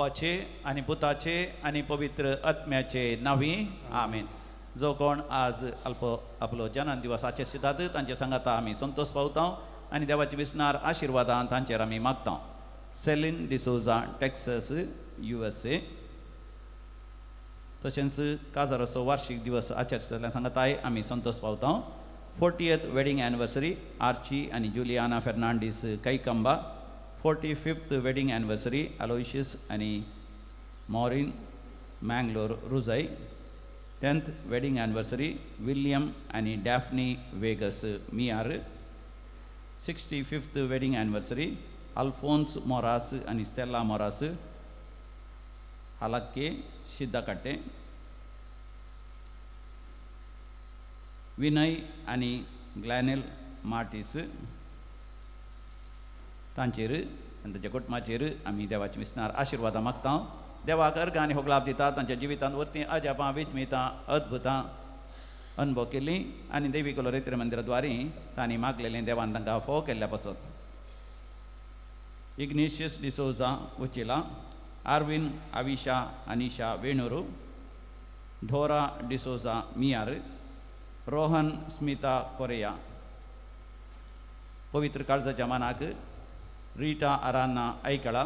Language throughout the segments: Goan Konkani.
बापाचे आनी पुताचे आनी पवित्र आत्म्याचे नांवी आमेन। जो कोण आज अल्प आपलो जनन दिवस आचरितात तांचे सांगाता आमी संतोष पावता आनी देवाचे विसनार आशिर्वादान तांचेर आमी मागता। Celine D'Souza, Texas, USA। तशेंच काजाराचो वार्षिक दिवस आचरितल्या सांगाताय आमी संतोष पावता। 40th wedding anniversary Archie आनी Juliana Fernandes, Kaikamba. 45th wedding anniversary Aloysius आनी Maureen, Mangalore, Rujai. 10th wedding anniversary William आनी Daphne Vegas, Miyar. 65th wedding anniversary Alphonse Moras आनी स्टेला मोरास, हालाक्के, शिद्दाकाट्टे। विनय आनी ग्लॅनेल मार्टीस तांचेर आनी तांच्या कुटुंबाचेर आमी देवाचे विसनार आशिर्वादां मागता। देवाक अर्घ आनी होगलाप दिता तांच्या जिवितांत वरतीं अजापां, विजमितां, अद्भुतां अनुभव केल्लीं आनी देवी कोलोरेत्र मंदिरा द्वारी तांणी मागलेलें देवान तांकां फोव केल्ल्या पासत। Ignatius D'Souza, Uchila. Arvin Avisha Anisha, Venur. Dora D'Souza, Miyar. Rohan Smita, Korea. पवित्र काळजाच्या मानाक रीटा अरान्ना, ऐकळा।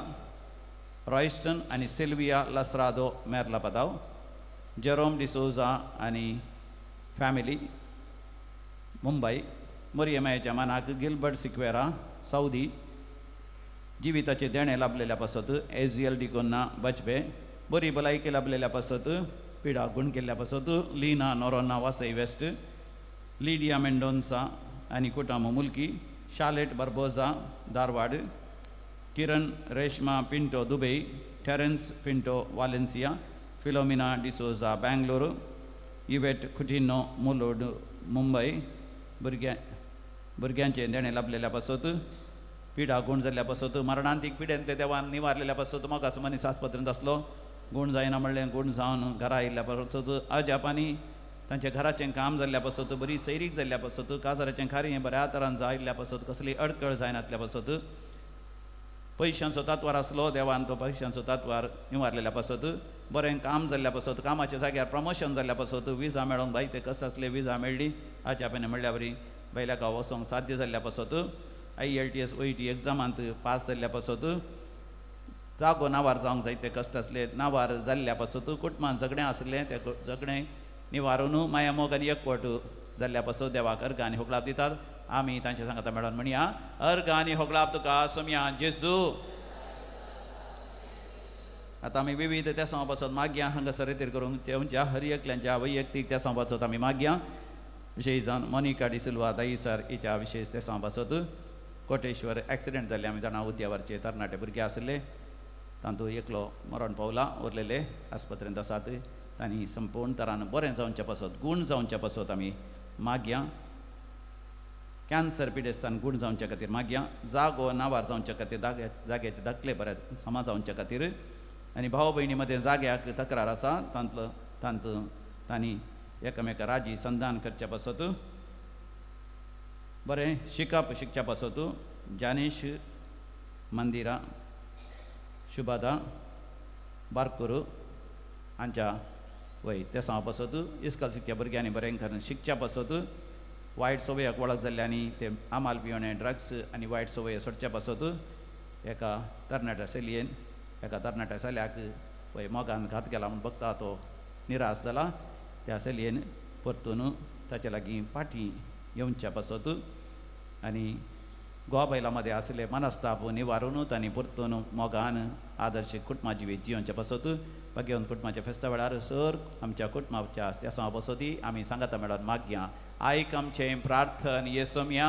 रॉयस्टन आनी सिल्विया लसरादो, मेर्लापदाव। जेरोम डिसोजा आनी फॅमिली, मुंबय। मोरियमायाच्या मानाक गिलबर्ट सिक्वेरा, सौदी। जिविताचे देणें लाभलेल्या पासत एजियल डिकोन्ना, बचबे। बरी भलायकी लाभलेल्या पासत, पिडा गुण केल्ल्या पासत लीना नोरोन्ना, वासई वेस्ट। लिडिया मेंडोन्सा आनी कुटामो, Mulki. Charlotte Barbosa, Dharwad. Kiran Reshma Pinto, Dubai. Terence Pinto, Valencia. Philomena D'Souza, Bangalore. Yvette Coutinho, Mulund, Mumbai. भुरग्यांचें देणें लाभलेल्या पासत, पिडा गूण जाल्ल्या पासत, मरणांतीक पिडेन ते देवान निवारलेल्या पासत, मोगास मनीस आस्पत्रेंत आसलो गूण जायना म्हणलें गूण जावन घरा आयिल्ल्या पासत, अजापांनी तांच्या घराचें काम जाल्ल्या पासत, बरी सैरीक जाल्ल्या पासत, काजाराचें कार्य बऱ्या तरान जायिल्ल्या पासत, कसली अडकळ जायनातल्या पासत, पयशांचो तातवार आसलो देवान तो पयशांचो तातवार निवारलेल्या पासत, बरें काम जाल्ल्या पासत, कामाच्या जाग्यार प्रमोशन जाल्ल्या पासत, विजा मेळोंक बाय ते कश्ट आसले विजा मेळ्ळी आज्यापाने म्हणल्या वरी भायल्या गांव वचोंक साध्य जाल्ल्या पासत, IELTS OET एग्जामांत पास जाल्ल्या पासत, जागो नावार जावंक जाय ते कश्ट आसले नावार जाल्ल्या पासत, कुटुंबान झगडें आसलें तें झगडें निवारून माया मोग आनी एकवट जाल्ल्या पासत देवाक अर्घ आनी होगलाप दितात। आमी तांच्या सांगाता मेळोन म्हणया, अर्घ आनी होगलाप तुका सोमया जेजू। आतां आमी विविध त्या पासत मागया हांगासर रेतीर करूंक तेंच्या हर एकल्यांच्या वैयक्तीक त्या पासत आमी मागया। विशेश जावन मोनिका डिसिल्वा दाईसर हिच्या विशेश त्या पासत। कोटेश्वर एक्सिडेंट जाल्ले आमी जाणा उद्यावरचे तरणाटे भुरगे आसले तातूंत एकलो मरण पावला उरलेले आस्पत्रेंत आसात तांणी संपूर्ण तरान बरें जावच्या पासत गूण जावच्या पासत आमी मागया। कॅन्सर पिडेस्तान गूण जावच्या खातीर मागया। जागो नावार जावच्या खातीर जाग्याचे दाखले बरे समा जावच्या खातीर आनी भाव भयणी मदें जाग्याक तक्रार आसा तांतलो तांतू तांणी एकामेका राजी संधान करच्या पासत बरें शिकप शिकच्या पासत जानेश मंदिरा शुभादा बारकुरू हांच्या वय त्या सांगपा पासत इस्कॉल शिकच्या भुरग्यांनी बरें करून शिकच्या पासत वायट संवयाक वळख जाल्ल्यांनी ते आमाल पिवणे ड्रग्स आनी वायट संवय सोडच्या पासत एका तरणाट्या चलयेन एका तरणाट्या चल्याक वय मोगान घात केला म्हूण बघता तो निराश जाला त्या चलयेन परतून ताचे लागीं फाटीं येवच्या पासत आनी गोवा बायलां मदें आसले मनस्ताप निवारून तांणी परतून मोगान आदर्श कुटुंबा जिवीत जियोवच्या पासत भाग्यवंत कुटुंबाच्या फेस्ता वेळार सर आमच्या कुटुंबाच्या त्या पासती आमी सांगाता मेळोन मागया। आयक आमचें प्रार्थन येसोमया।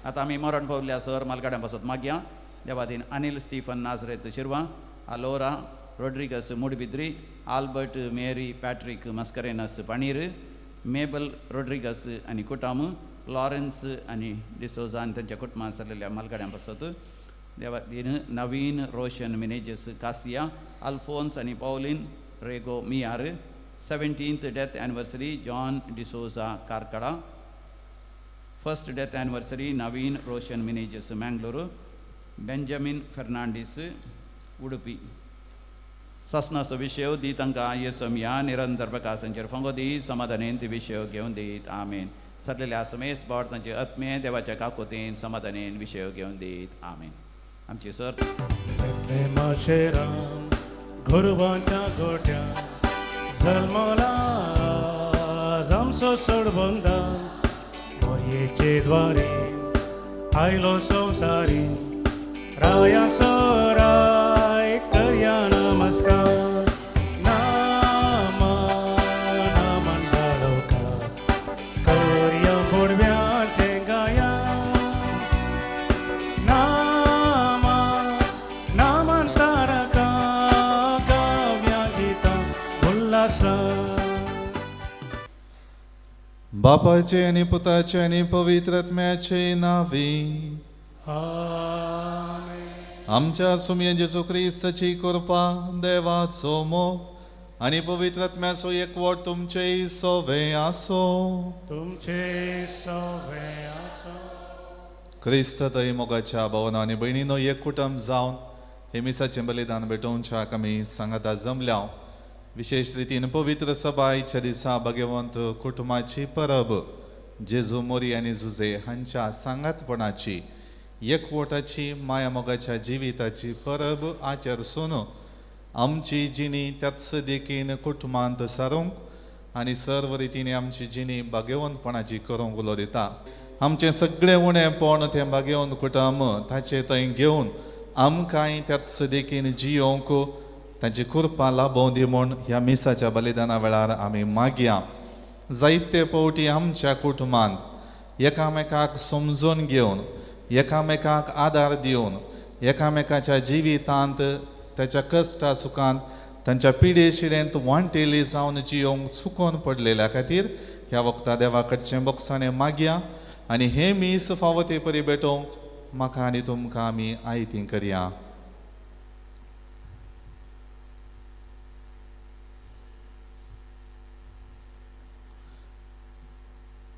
आतां आमी मरण पावल्या सर मालगाड्यां पासत मागया। Devadin Anil Stephen Nazareth Shirva, Alora Rodrigues Moodbidri, Albert Mary Patrick Mascarenhas Pannir, Mabel Rodrigues आनी कुटाम, लॉरेन्स आनी डिसोजा आनी तांच्या कुटुंबां सरलेल्या मालगाड्यां पासत देवादीन नवीन रोशन मिनेजस कासिया, अल्फोन्स आनी Pauline Rego Miyar. 17th death anniversary John D'Souza Karkala, 1st death anniversary Naveen Roshan Menezes Mangalore, Benjamin Fernandes Udupi. सासनाचो विशय दी तांकां येसम ह्या निरंतर प्रकाशांचेर फांगो दी समाधानेन ती विशय घेवन दीत आमेन. सरलेल्या समेस बोट तांचे आत्मे देवाच्या काकोतीन समाधानेन विशय घेवन दीत आमेन. आमची सर माशेराम गोरवांच्या गोट्या जल्मला आमचो सोडबंदा मोरयेचे द्वारे आयलो संवसारी राया सोराय करया नमस्कार नामा नामान बाळोका करया बोडव्याचें गाया नामा नामान तारका गाव्या गितां उल्हासा. बापाचे आनी पुताचे आनी पवित्र आत्म्याचे नावी आमेन. आमच्या सुमये जेजू क्रिस्ताची कृपा देवाचो मोग आनी पवित्र आत्म्याचो एकवट तुमचे सोवे आसो. तुमचे सवे आसो. क्रिस्त थंय मोगाच्या भावना आनी भयणीनो एक कुटुंब जावन हे मिसाचें बलिदान भेटोवच्याक आमी सांगाता जमल्या. विशेश रितीन पवित्र सभायच्या दिसा भाग्यवंत कुटुंबाची परब जेजू मोरी आनी जुजे हांच्या सांगातपणाची एकवटाची माया मोगाच्या जिविताची परब आचरसून आमची जिणी त्याच देखीन कुटुंबांत सारूंक आनी सर्व रितीने आमची जिणी भाग्यवंतपणाची करूंक उलो दिता. आमचें सगळें उणेंपण तें भाग्यवंत कुटुंब ताचे थंय घेवन आमकांय त्याच देखीन जियोवंक तांची कृपा लाभोवं दी म्हूण ह्या मिसाच्या बलिदाना वेळार आमी मागया. जायते फावटी आमच्या कुटुंबांत एकामेकाक समजून घेवन एकामेकाक आदार दिवन एकामेकाच्या जिवितांत ताच्या कश्टा सुखांत तांच्या पिडे शिरेंत वांटेली जावन जियोवंक चुकोन पडलेल्या खातीर ह्या वखदा देवा कडचें बोगसाणें मागया आनी हें मीस फावो ते परी भेटोवंक म्हाका आनी तुमकां आमी आयती करया.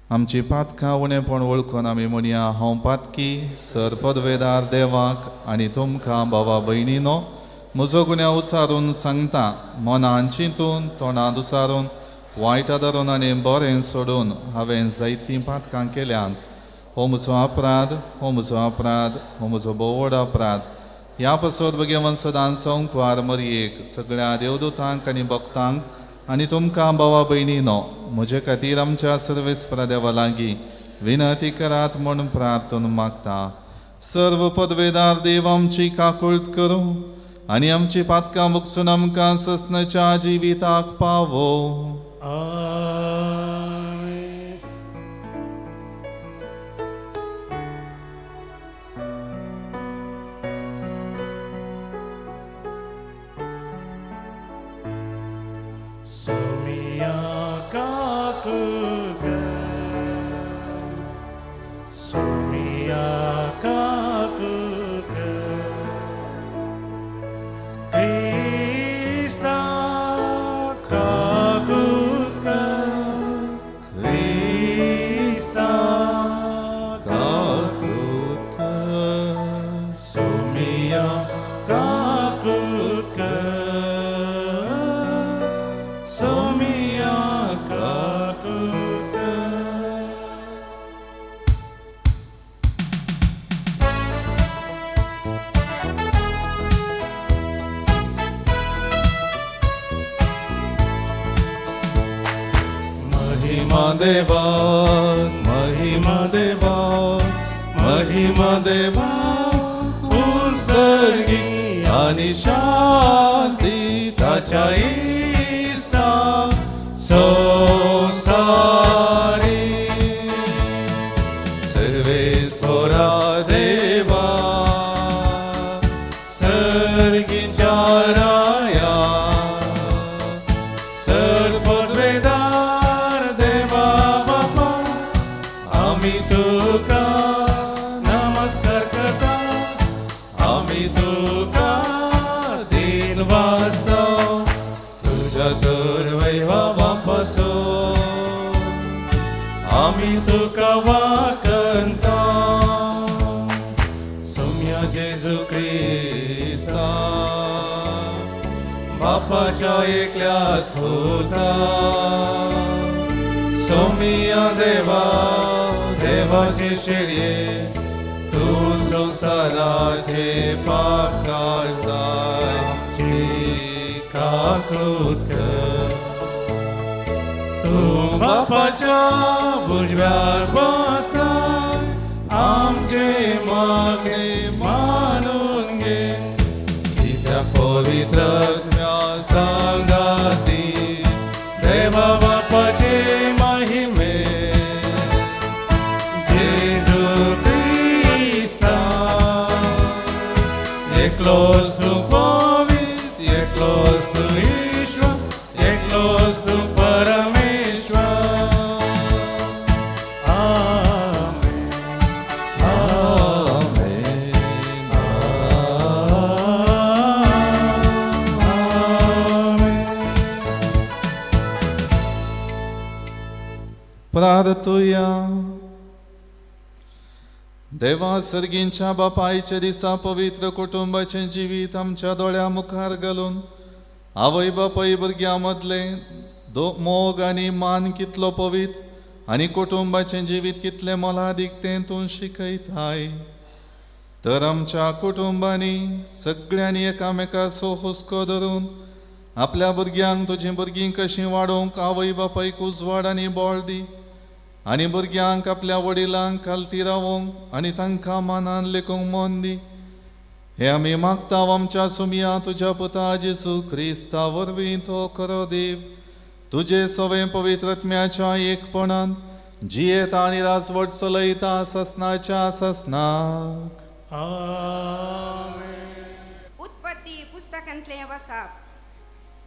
आमची पातकां उणेपण वळखून आमी म्हणया, हांव पातकी सर पदवेदार देवाक आनी तुमकां भावा भयणीनो म्हजो गुन्यांव उचारून सांगता. मनान चिंतून तोंडांत उचारून वायट धरून आनी बरें सोडून हांवें जायतीं पातकां केल्यांत. हो म्हजो अपराध, हो म्हजो अपराध, हो म्हजो भोव व्हड अपराध. ह्या पासत भगेवन सदांच संकवार मरयेक सगळ्या देवदूतांक आनी भक्तांक आनी तुमकां भावा भयणीनो म्हजे खातीर आमच्या सर्वेस्परा देवा लागीं विनंती करात म्हूण प्रार्थना मागता. सर्व पदवेदार देव आमची काकुळट करूं आनी आमची पातकां बुकसून आमकां ससनाच्या जिविताक पावो. आमेन. सोमिया काकुग सोमिया काकुग क्रिस्ता काकुग क्रिस्ता काकुळट कर. सोमिया काकुग सोमिया काकुग. महिमा देवा महिमा देवा महिमा देवा सर्गी आनी शांती ताच्या इसा संवसारी. सर्वेस्वरा देवा सर्गीच्या राया सर्वपदवेदार देवा बापा आमी तुका नमस्कार करता आमी तुका दिन वाजता तुज्या तर वैभवा पासून आमी तुका वाकंता. सोम्या जेजू बापाच्या एकल्याच पुता सोमिया देवा देवाचे शेळये तूं संवसाराचे पाप काडताय आमची काकळूत कर. तूं बापाच्या उजव्यार बसलाय आमचे मागणे मानून घे. कित्याक पवित्र आत्म्या सांगाती देवा बापाचे महिमे जेजू क्रिस्ता एकलोच तूं पवित्र एकलोच तूं ईश्वर एकलोच तूं परमेश्वर. आमेन. आमेन. आमेन. प्रार्थुया. देवा सर्गींच्या बापायच्या दिसा पवित्र कुटुंबाचें जिवीत आमच्या दोळ्या मुखार घालून आवय बापाय भुरग्यां मदलें मोग आनी मान कितलो पवित्र आनी कुटुंबाचें जिवीत कितलें मोलादीक तें तूं शिकयताय. तर आमच्या कुटुंबांनी सगळ्यांनी एकामेकाचो हुस्को धरून आपल्या भुरग्यांक तुजीं भुरगीं कशीं वाडोवंक आवय बापायक उजवाड आनी बळ दी आनी भुरग्यांक आपल्या वडिलांक खालती रावोवंक आनी तांकां मानान लेखूंक मन दी. हे आमी मागता आमच्या सुमया तुज्या पुता जेजू क्रिस्ता वरवीं तो खरो देव तुजे सवें पवित्र आत्म्याच्या एकपणान जियेता आनी राजवट चलयता ससनाच्या ससनाक. आमेन. उत्पत्ती पुस्तकांतलें वसाप.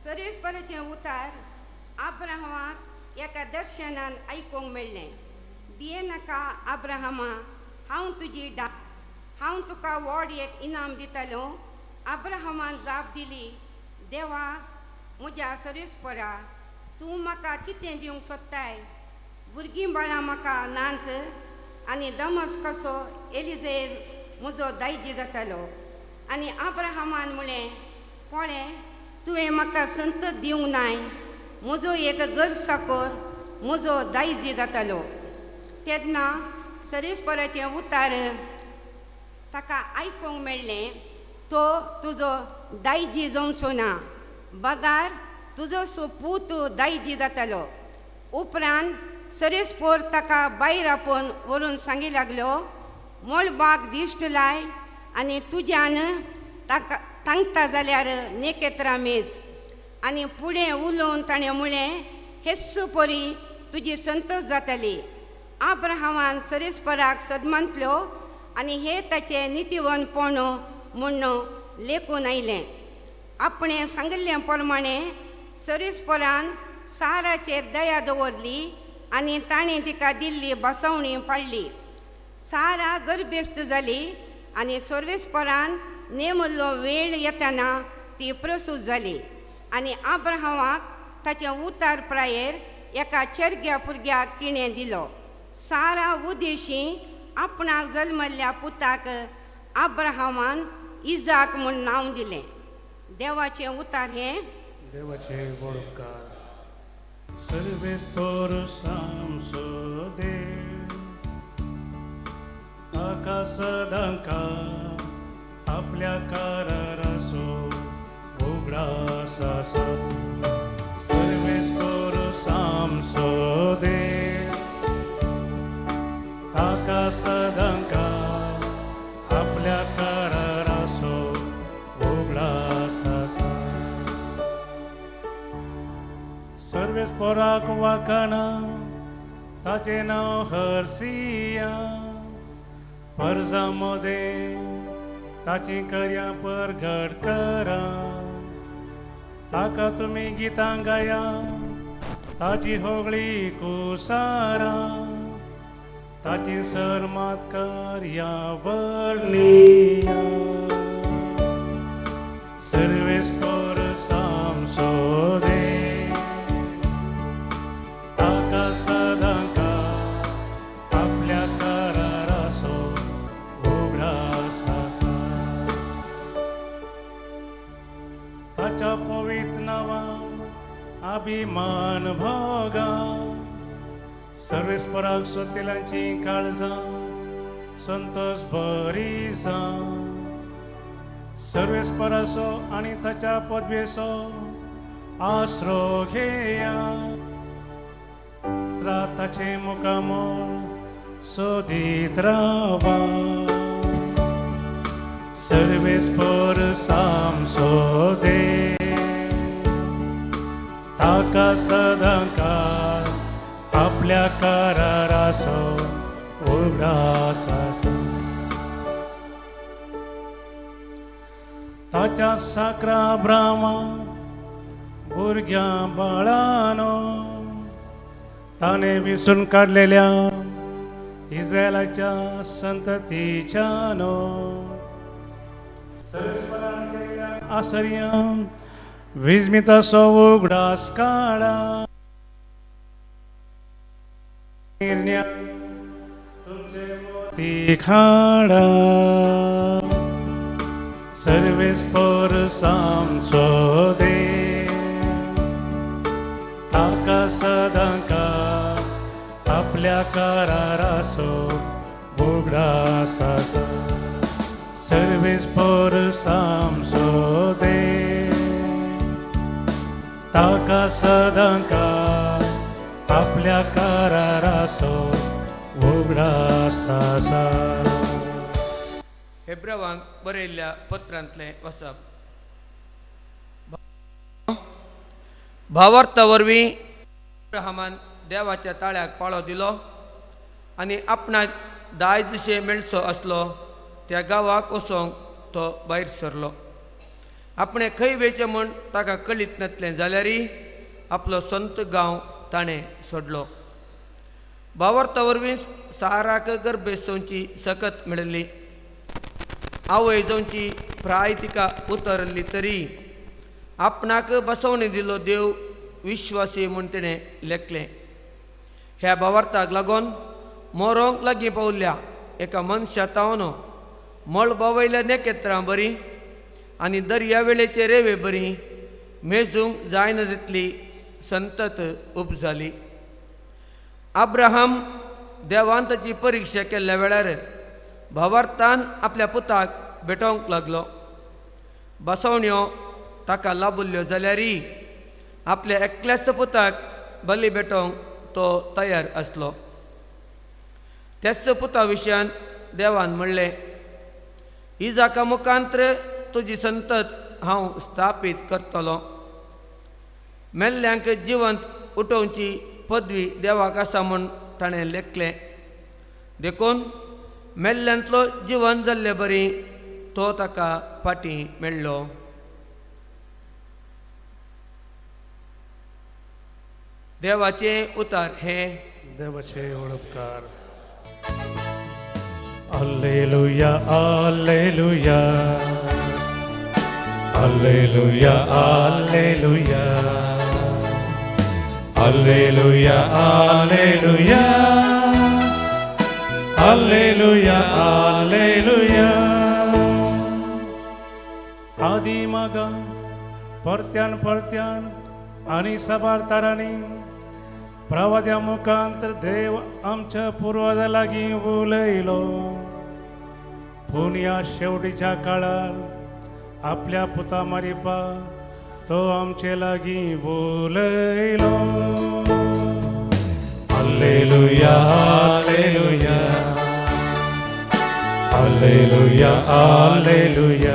सर्वेस्पराचें उतार आब्राहमाक एका दर्शनान आयकूंक मेळ्ळें. भियेनाका आब्राहमा, हांव तुजी डा हांव तुका व्हड एक इनाम दितलो. आब्राहमान जाप दिली, देवा म्हज्या सर्वेस्परा, तूं म्हाका कितें दिवंक सोदताय? भुरगीं बाळां म्हाका नात आनी दमस कसो एलिजेर म्हजो दायजी जातालो. आनी आब्राहमान म्हळें, पळय तुवें म्हाका संतत दिवंक नाय, म्हजो एक गरसाकोर म्हजो दायजी जातालो. तेन्ना सर्वेस्पराचें उतार ताका आयकूंक मेळ्ळें, तो तुजो दायजी जावचो ना, बगार तुजो सो पूत दायजी जातालो. उपरांत सर्वेस्पोर ताका भायर आपोवन व्हरून सांगी लागलो, मळबाक दिश्ट लाय आनी तुज्यान ताका तांकता जाल्यार नेकेत्रां मेज. आनी फुडें उलोवन ताणें म्हळें, हेच परी तुजी संतत जातली. आब्राहमान सर्वेस्पराक सदमांतलो आनी हे ताचें नितीवनपण म्हूण लेखून आयलें. आपणें सांगिल्ले प्रमाणें सर्वेस्परान साराचेर दया दवरली आनी ताणें तिका दिल्ली बसवणी पाळ्ळी. सारा गर्भेस्त जाली आनी सर्वेस्परान नेमल्लो वेळ येतना ती प्रसूत जाली. आनी आब्राहमाक ताचें उतार प्रायेर एका चेरग्या भुरग्याक तिणें दिलो. सारा उदेशी आपणाक जल्मल्ल्या पुताक आब्राहमान इजाक म्हूण नांव दिलें. देवाचें उतार हें. देवाचे व्हड उपकार. सर्वेस्पर सामसो देव ताका सदांका आपल्या कराराचो उगडास आसा. सर्वेस्पर सामसो देव ताका सदांका आपल्या कराराचो उगडास आसा. सर्वेस्पराक वाखाणा ताचें नांव हरसिया परजा मदें ताचीं कार्यां परगट करा. ताका तुमी गितां गाया ताची होगळी कुसारा ताची सरमात कार्यां वर्णिया. सर्वेस्पर सामसो देव ताका सदांका आपल्या कराराचो उगडास आसा. ताच्या पवित्र नांवान अभिमान भोगा. सर्वेस्पराक सोदतेल्यांची काळजां संतोष बरी जावं. सर्वेस्पराचो आनी ताच्या पदवेचो आसरो घेया. ताचें मुखामळ सोदीत रावा. सर्वेस्पर सामसो दे ताका सदांकाळ आपल्या कराराचो उगडास आसा. ताच्या साकरा ब्राह्मा भुरग्यां बाळानो ताणें विसून काडलेल्या इस्रायलाच्या संततीच्या नो आसर्या विस्मिताचो उगडास काडा. तुमचे मोती खाडा. सर्वेस्पर सामचो दे ताका सदांकाळ आपल्या कराराचो उगडास आसा. सर्वेस्पर सामचो दे ताका सदांकाळ आपल्या कराराचो उगडास आसा. हेब्रावांक बरयल्ल्या पत्रांतलें वाचप. भावार्था वरवीं अब्राहमान देवाच्या ताळ्याक पाळो दिलो आनी आपणाक दायज जशें मेळचो आसलो त्या गांवाक वचोंक तो भायर सरलो. आपणें खंय वेचें म्हूण ताका कळीत नासलें जाल्यारय आपलो संत गांव ताणें सोडलो. भावार्था वरवीं साराक गर्भेसोवची सकत मेळिल्ली. आवय जावची प्राय तिका उतरली तरी आपणाक बसवणी दिलो देव विश्वासी म्हूण तिणें लेखलें. ह्या भावार्थाक लागून मोरोंक लागीं पावल्या एका मनशा तावन मळबा वयल्या नखेत्रां बरी आनी दर्या वेळेचे रेवे बरी मेजूंक जायना तितली संतत उपजाली. अब्राहम देवान ताची परिक्षा केल्ल्या वेळार भावार्थान आपल्या पुताक भेटोवंक लागलो. बसवण्यो ताका लाबुल्ल्यो जाल्यारय आपल्या एकल्याच पुताक बली भेटोवंक तो तयार आसलो. त्याच पुता विशयान देवान म्हणलें, इजाका मुखांत्र तुजी संतत हांव स्थापीत करतलो. मेल्ल्यांक जिवंत उठोवची पदवी देवाक आसा म्हूण ताणें लेखलें. देखून मेल्ल्यांतलो जिवन जाल्ले बरी तो ताका फाटीं मेळ्ळो. देवाचें उतार हें देवाचे उपकार. Alleluia, alleluia, alleluia, alleluia, alleluia, alleluia, alleluia, alleluia. आदी मागा परत्यान परत्यान आनी साबार तारांनी प्रवाद्या मुखांतर देव आमच्या पुर्वजा लागीं उलयलो. पूण ह्या शेवटीच्या काळार आपल्या पुता मारिपा तो आमचे लागीं उलयलो. Alleluia, alleluia, alleluia, alleluia,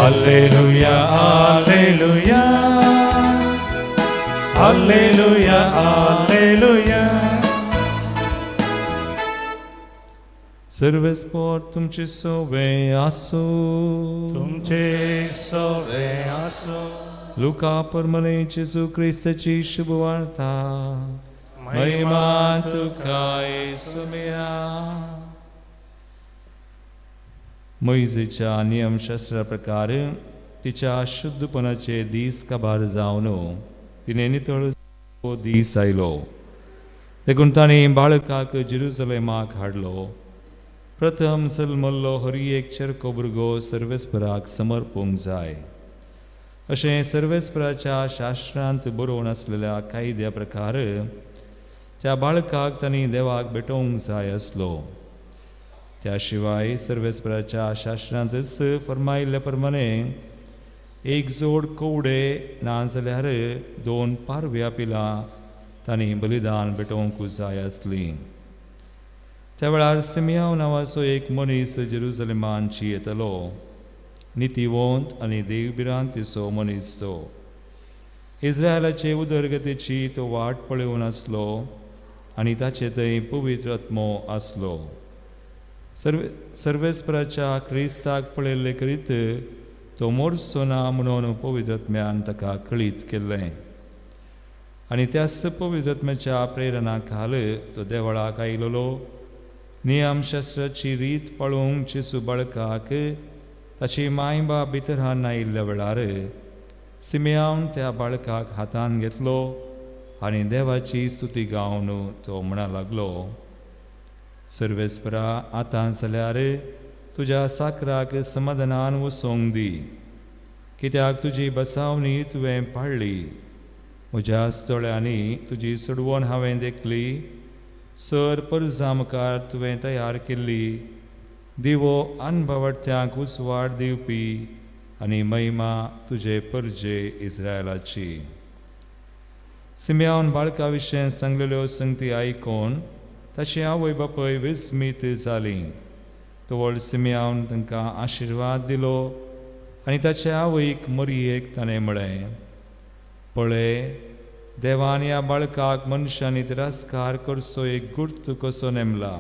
alleluia, alleluia, alleluia, alleluia. सर्वेस्पोर तुमचे सोवे आसो. तुमचे सोवे आसो. लुका परमले जेजू क्रिस्ताची शुभवार्ता. महिमा तुका येसुमिया. मोयजेच्या नियमशास्त्रा प्रकार तिच्या शुद्धपणाचे दीस काबार जावन तिणें नितळ दीस आयलो. देखून ताणें बाळकाक जेरुजलेमाक हाडलो. प्रथम जल्मल्लो हर एक चेरको भुरगो सर्वेस्पराक समर्पूंक जाय अशें सर्वेस्पराच्या शास्त्रांत बरोवन आसलेल्या कायद्या प्रकार त्या बाळकाक तांणी देवाक भेटोवंक जाय आसलो. त्या शिवाय सर्वेस्पराच्या शास्त्रांतच फर्मायिल्ल्या प्रमाणे एक जोड कवडे नाजाल्यार 2 पारव्या पिलां तांणी बलिदान भेटोवंक जाय आसलीं. त्या वेळार सिमियांव नांवाचो एक मनीस जेरुजलेमानची येतलो. नितीवंत आनी देवभिरांतीचो मनीस तो. इस्रायलाचे उदरगतीची तो वाट पळोवन आसलो आनी ताचे थंय पवित्र आत्मो आसलो. सर्वेस्पराच्या क्रिस्ताक पळयल्ले करीत तो मोरचो ना म्हणून पवित्र आत्म्यान ताका कळीत केल्लें आनी त्याच पवित्र आत्म्याच्या प्रेरणा खाल तो देवळाक आयलेलो. नियमशास्त्राची रीत पळोवंक जेजू बाळकाक ताची माय बाप भितर आयिल्ल्या वेळार सिमियांव त्या बाळकाक हातान घेतलो आनी देवाची स्तुती गावन तो म्हणा लागलो, सर्वेस्परा आतां जाल्यार तुज्या साकराक समाधानान वसोंक दी, कित्याक तुजी बसावणी तुवें पाळ्ळी. म्हज्या दोळ्यांनी तुजी सोडवण हांवें देखली, सर परजा मुखार तुवें तयार केल्ली दिवो अनभावट्यांक उजवाड दिवपी आनी महिमा तुजे परजे इस्रायलाची. सिमियांवन बाळका विशीं सांगलेल्यो संगती आयकून ताची आवय बापूय विस्मीत जालीं. तवळ सिमियांवन तांकां आशिर्वाद दिलो आनी ताचे आवयक मरियेक ताणें म्हळें, पळय देवान ह्या बाळकाक मनशांनी तिरस्कार करचो एक गुर्त कसो नेमला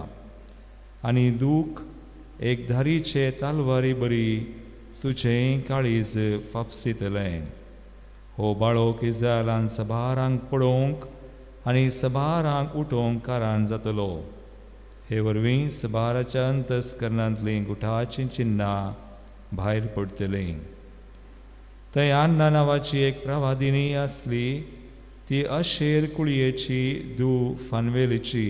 आनी दूख एक धारीचे तालवारी बरी तुजें काळीज फापसितलें. हो बाळोक इस्रायलान सभारांक पळोवंक आनी सभारांक उठोवंक कारण जातलो. हे वरवीं सभाराच्या अंतस्करणांतलीं गुठाचीं चिन्नां भायर पडटलीं. थंय आन्ना नांवाची एक प्रवादिनी आसली. ती अशेर कुळयेची धूव फानवेलीची.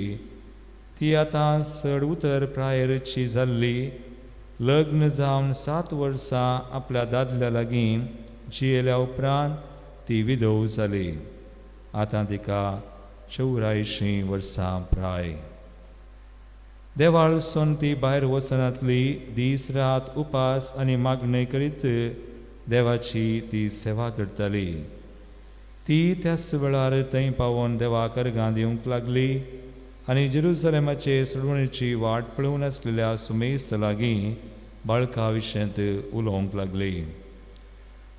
ती आतां चड उतर प्रायरची जाल्ली. लग्न जावन 7 वर्सां आपल्या दादल्या लागीं जियेल्या उपरांत ती विधव जाली. आतां तिका 84 वर्सां प्राय. देवाळ सोन ती भायर वचनातली. दीस रात उपास आनी मागणें करीत देवाची ती सेवा करताली. ती त्याच वेळार थंय पावोन देवाक अर्गां दिवंक लागली आनी जेरुजलेमाचे सोडवणेची वाट पळोवन आसलेल्या सुमेस्त लागीं बाळका विशयांत उलोवंक लागली.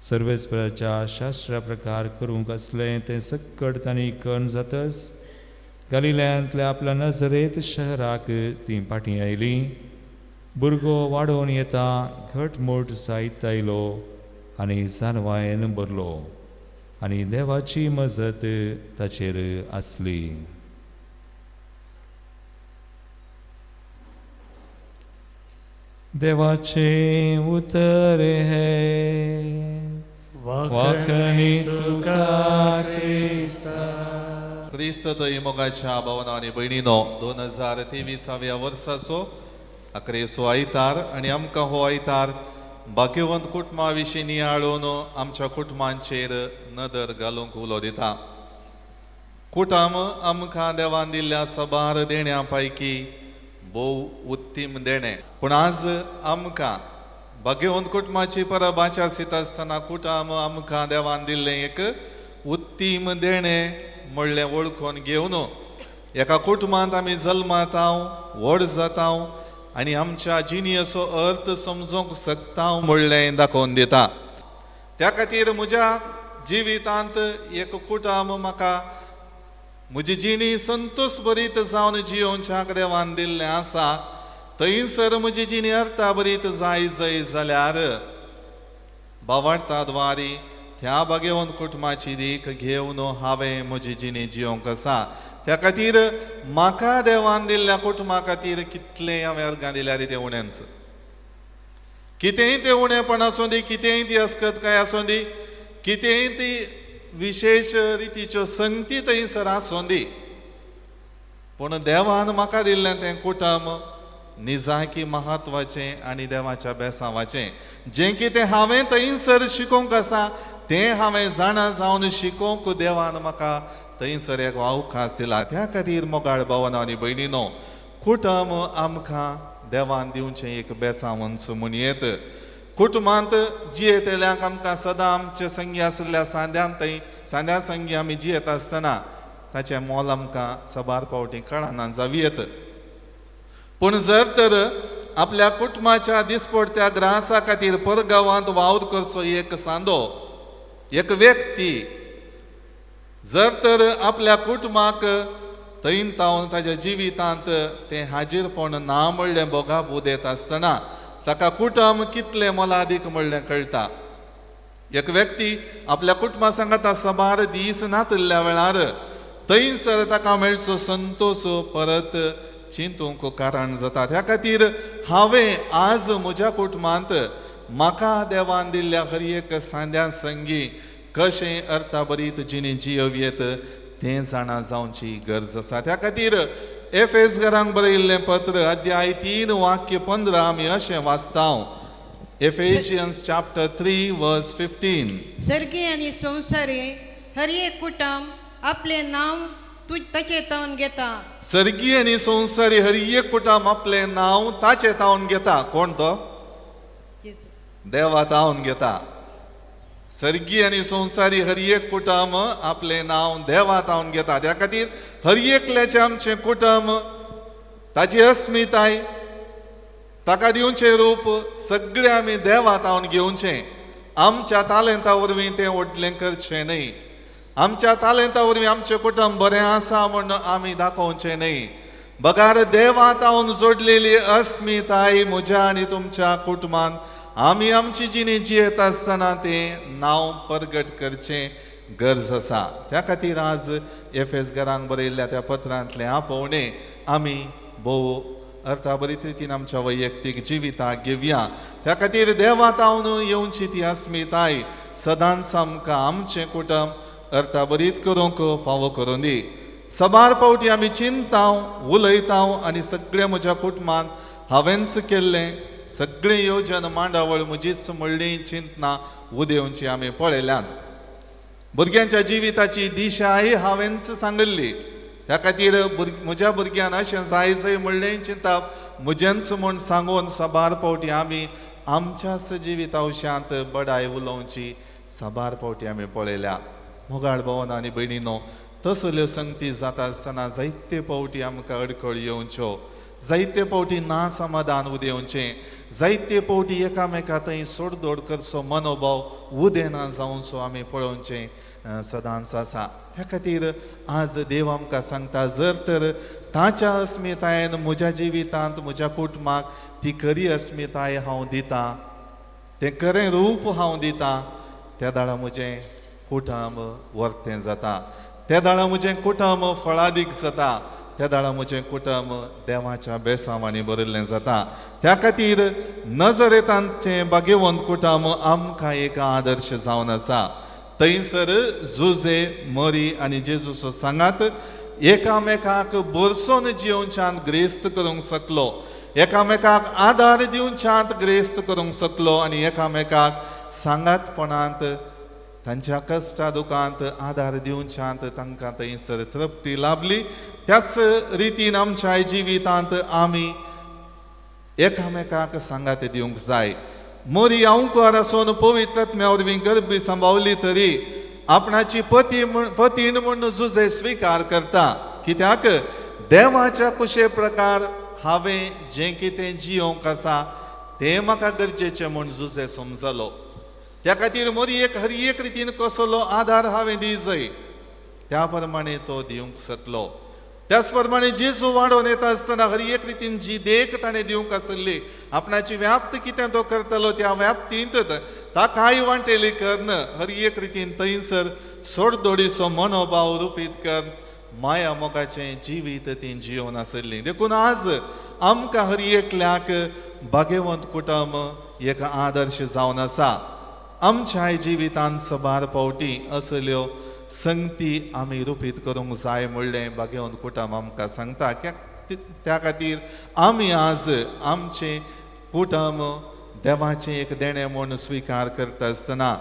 सर्वेस्पराच्या शास्त्रा प्रकार करूंक आसलें तें सक्कड तांणी कर्ण जातच गालिल्यांतल्या आपल्या नजरेत शहराक तीं फाटीं आयलीं. भुरगो वाडोवन येता घटमूट जायत आयलो आनी जानवायेन भरलो आनी देवाची मजत ताचेर आसली. देवाचें उतर हें वाखणी तुका क्रिस्ता. क्रिस्त मोगाच्या भावना आनी भयणीनो, 2023व्या वर्साचो अकरेचो आयतार आनी आमकां हो आयतार भाग्यवंत कुटुंबा विशीं नियाळून आमच्या कुटुंबांचेर नदर घालूंक उलो दिता. कुटुंब आमकां देवान दिल्ल्या सबार देण्या पैकी भोव उत्तीम देणें. पूण आज आमकां भाग्यवंत कुटुंबाची परब आचरित आसतना कुटुंब आमकां देवान दिल्लें एक उत्तीम देणें म्हणलें वळखून घेवन एका कुटुंबांत आमी जल्माताव, व्हड जाताव आनी आमच्या जिणेचो अर्थ समजूंक शकता म्हणलें दाखोवन दिता. त्या खातीर म्हज्या जिवितांत एक कुटुंब म्हाका म्हजी जिणी संतोश भरीत जावन जियोवच्याक देवान दिल्लें आसा. थंयसर म्हजी जिणी अर्था भरीत जाय जय जाल्यार बावडटा द्वारी त्या भाग्यवंत कुटुंबाची देख घेवन हांवें म्हजी जिणी जियोवंक आसा. त्या खातीर म्हाका देवान दिल्ल्या कुटुंबा खातीर कितलें हांवें अर्गां दिल्यार तें उणेंच. कितेंय तें उणेपण आसूं दी, कितेंय ती अस्कतकाय आसूं दी, कितेंय ती विशेश रितीच्यो संगती थंयसर आसूं दी, पूण देवान म्हाका दिल्लें तें कुटुंब निजायकी म्हत्वाचें आनी देवाच्या बेसांवाचें. जें कितें हांवें थंयसर शिकोवंक आसा तें हांवें जाणा जावन शिकोवंक देवान म्हाका थंयसर एक अवकाश दिला. त्या खातीर मोगाळ भावानो आनी भयणीनो, कुटुंब आमकां देवान दिवचें एक बेसांवंच म्हणयेत. कुटुंबांत जियेतल्यांक आमकां सदां आमचे संगी आशिल्ल्या सांद्यान थंय सांद्या संगी आमी जियेत आसतना ताचें मोल आमकां सबार फावटी कळना जावयेत. पूण जर तर आपल्या कुटुंबाच्या दिसपडत्या ग्रासा खातीर परगांवांत वावर करचो एक सांदो, एक व्यक्ती जर तर आपल्या कुटुंबाक थंय तावन ताच्या जिवितांत तें हाजीरपण ना म्हणलें भोगाप उदेत आसतना ताका कुटुंब कितलें मोलादीक म्हणलें कळटा. एक व्यक्ती आपल्या कुटुंबा सांगाता सबार दीस नातिल्ल्या वेळार थंयसर ताका मेळचो संतोश परत चिंतूंक कारण जाता. त्या खातीर हांवें आज म्हज्या कुटुंबांत म्हाका देवान दिल्ल्या हर एक सांद्या संगी कशें अर्थाभरीत जिणें जियोवयेत तें जाणा जावची गरज आसा. त्या खातीर एफेस घरांक बरयिल्लें पत्र अध्याय 3 वाक्य 15 आमी अशें वाचता. Ephesians chapter 3 verse 15. सर्गी आनी संवसारी हर एक कुटुंब आपलें नांव तूं ताचें तावन घेता. सर्गी आनी संवसारी हर एक कुटुंब आपलें नांव ताचें तावन घेता. कोण तो? देवा तावन घेता. सर्गी आनी संवसारी हर एक कुटुंब आपलें नांव देवा तावन घेता. त्या खातीर हर एकल्याचें आमचें कुटुंब, ताची अस्मिताय, ताका दिवचें रूप सगळें आमी देवा तावन घेवचें. आमच्या तालेंता वरवीं तें व्हडलें करचें न्हय. आमच्या तालेंता वरवीं आमचें कुटुंब बरें आसा म्हूण आमी दाखोवचें न्हय. बगार देवा तावन जोडलेली अस्मिताय म्हज्या आनी तुमच्या कुटुंबान आमी आमची जिणी जियेत आसतना तें नांव परगट करचें गरज आसा. त्या खातीर आज एफेस घरांक बरयल्ल्या त्या पत्रांतलें आपोवणें आमी भोव अर्थाभरीत रितीन आमच्या वैयक्तीक जिविताक घेवया. त्या खातीर देवा तावन येवची ती अस्मिताय सदांच आमकां आमचें कुटुंब अर्थाभरीत करूंक फावो करूं दी. सबार फावटी आमी चिंताव उलयताव आनी सगळें म्हज्या कुटुंबान हांवेंच केल्लें सगळें येवजण मांडावळ म्हजीच म्हणली चिंतना उदेवची आमी पळयल्यांत. भुरग्यांच्या जिविताची दिशाय हांवेंच सांगिल्ली. त्या खातीर म्हज्या भुरग्यान अशें जाय जाय म्हणलें चिंताप म्हजेंच म्हूण सांगून साबार फावटी आमी आमच्याच जिविता विशयांत बडाय उलोवची साबार फावटी आमी पळयल्या. मोगाळ भोवन आनी भयणीनो, तसल्यो संगती जाता आसतना जायते फावटी आमकां अडखळ येवच्यो, जायते फावटी ना समाधान उदेवचें, जायते फावटी एकामेका थंय सोडदोड करचो मनोभाव उदेना जावचो आमी पळोवचें सदांच आसा. त्या खातीर आज देव आमकां सांगता, जर तर ताच्या अस्मितायेन म्हज्या जिवितांत म्हज्या कुटुंबाक ती खरी अस्मिताय हांव दितां, तें खरें रूप हांव दितां, त्या दाडा म्हजें कुटुंब वर्तें जाता, त्या दाडा म्हजें कुटुंब फळादीक जाता, त्या दाडा म्हजें कुटुंब देवाच्या बेसांवांनी भरिल्लें जाता. त्या खातीर नजरेतांचें भाग्यवंत कुटुंब आमकां एक आदर्श जावन आसा. थंयसर जुजे, मरी आनी जेजूचो सांगात एकामेकाक भरसून जियोवच्यान ग्रेस्त करूंक शकलो, एकामेकाक आदार दिवच्यान ग्रेस्त करूंक शकलो आनी एकामेकाक सांगातपणांत तांच्या कश्टा दुखांत आदार दिवच्यान तांकां थंयसर तृप्ती लाभली. त्याच रितीन आमच्या जिवितांत आमी एकामेकाक सांगात दिवंक जाय. मोरी अंकुर आसून पवित्र आत्म्या वरवीं गर्भी सांबावली तरी आपणाची पती पतीण म्हूण जुजे स्विकार करता. कित्याक देवाच्या कुशे प्रकार हांवें जें कितें जियोवंक आसा तें म्हाका गरजेचें म्हूण जुजे समजलो. त्या खातीर मोरी एक हर एक रितीन कसलो आदार हांवें दी जाय त्या प्रमाणे तो दिवंक शकलो. त्याच प्रमाणे जेजू वाडोवन येता आसतना हर एक रितीन जी देख ताणें दिवंक आसली, आपणाची व्याप्त कितें तो करतलो त्या व्याप्तींत ताकाय वांटेली करून हर एक रितीन थंयसर सोडदोडीचो मनोभाव रुपीत कर माया मोगाचें जिवीत ती जियोवन आसली. देखून आज आमकां हर एकल्याक भाग्यवंत कुटुंब एक आदर्श जावन आसा. आमच्या जिवितांत सबार फावटी असल्यो संगती आमी रुपीत करूंक जाय म्हणलें भाग्यवंत कुटुंब आमकां सांगता. त्या खातीर आमी आज आमचें कुटुंब देवाचें एक देणें म्हूण स्विकार करता आसतना,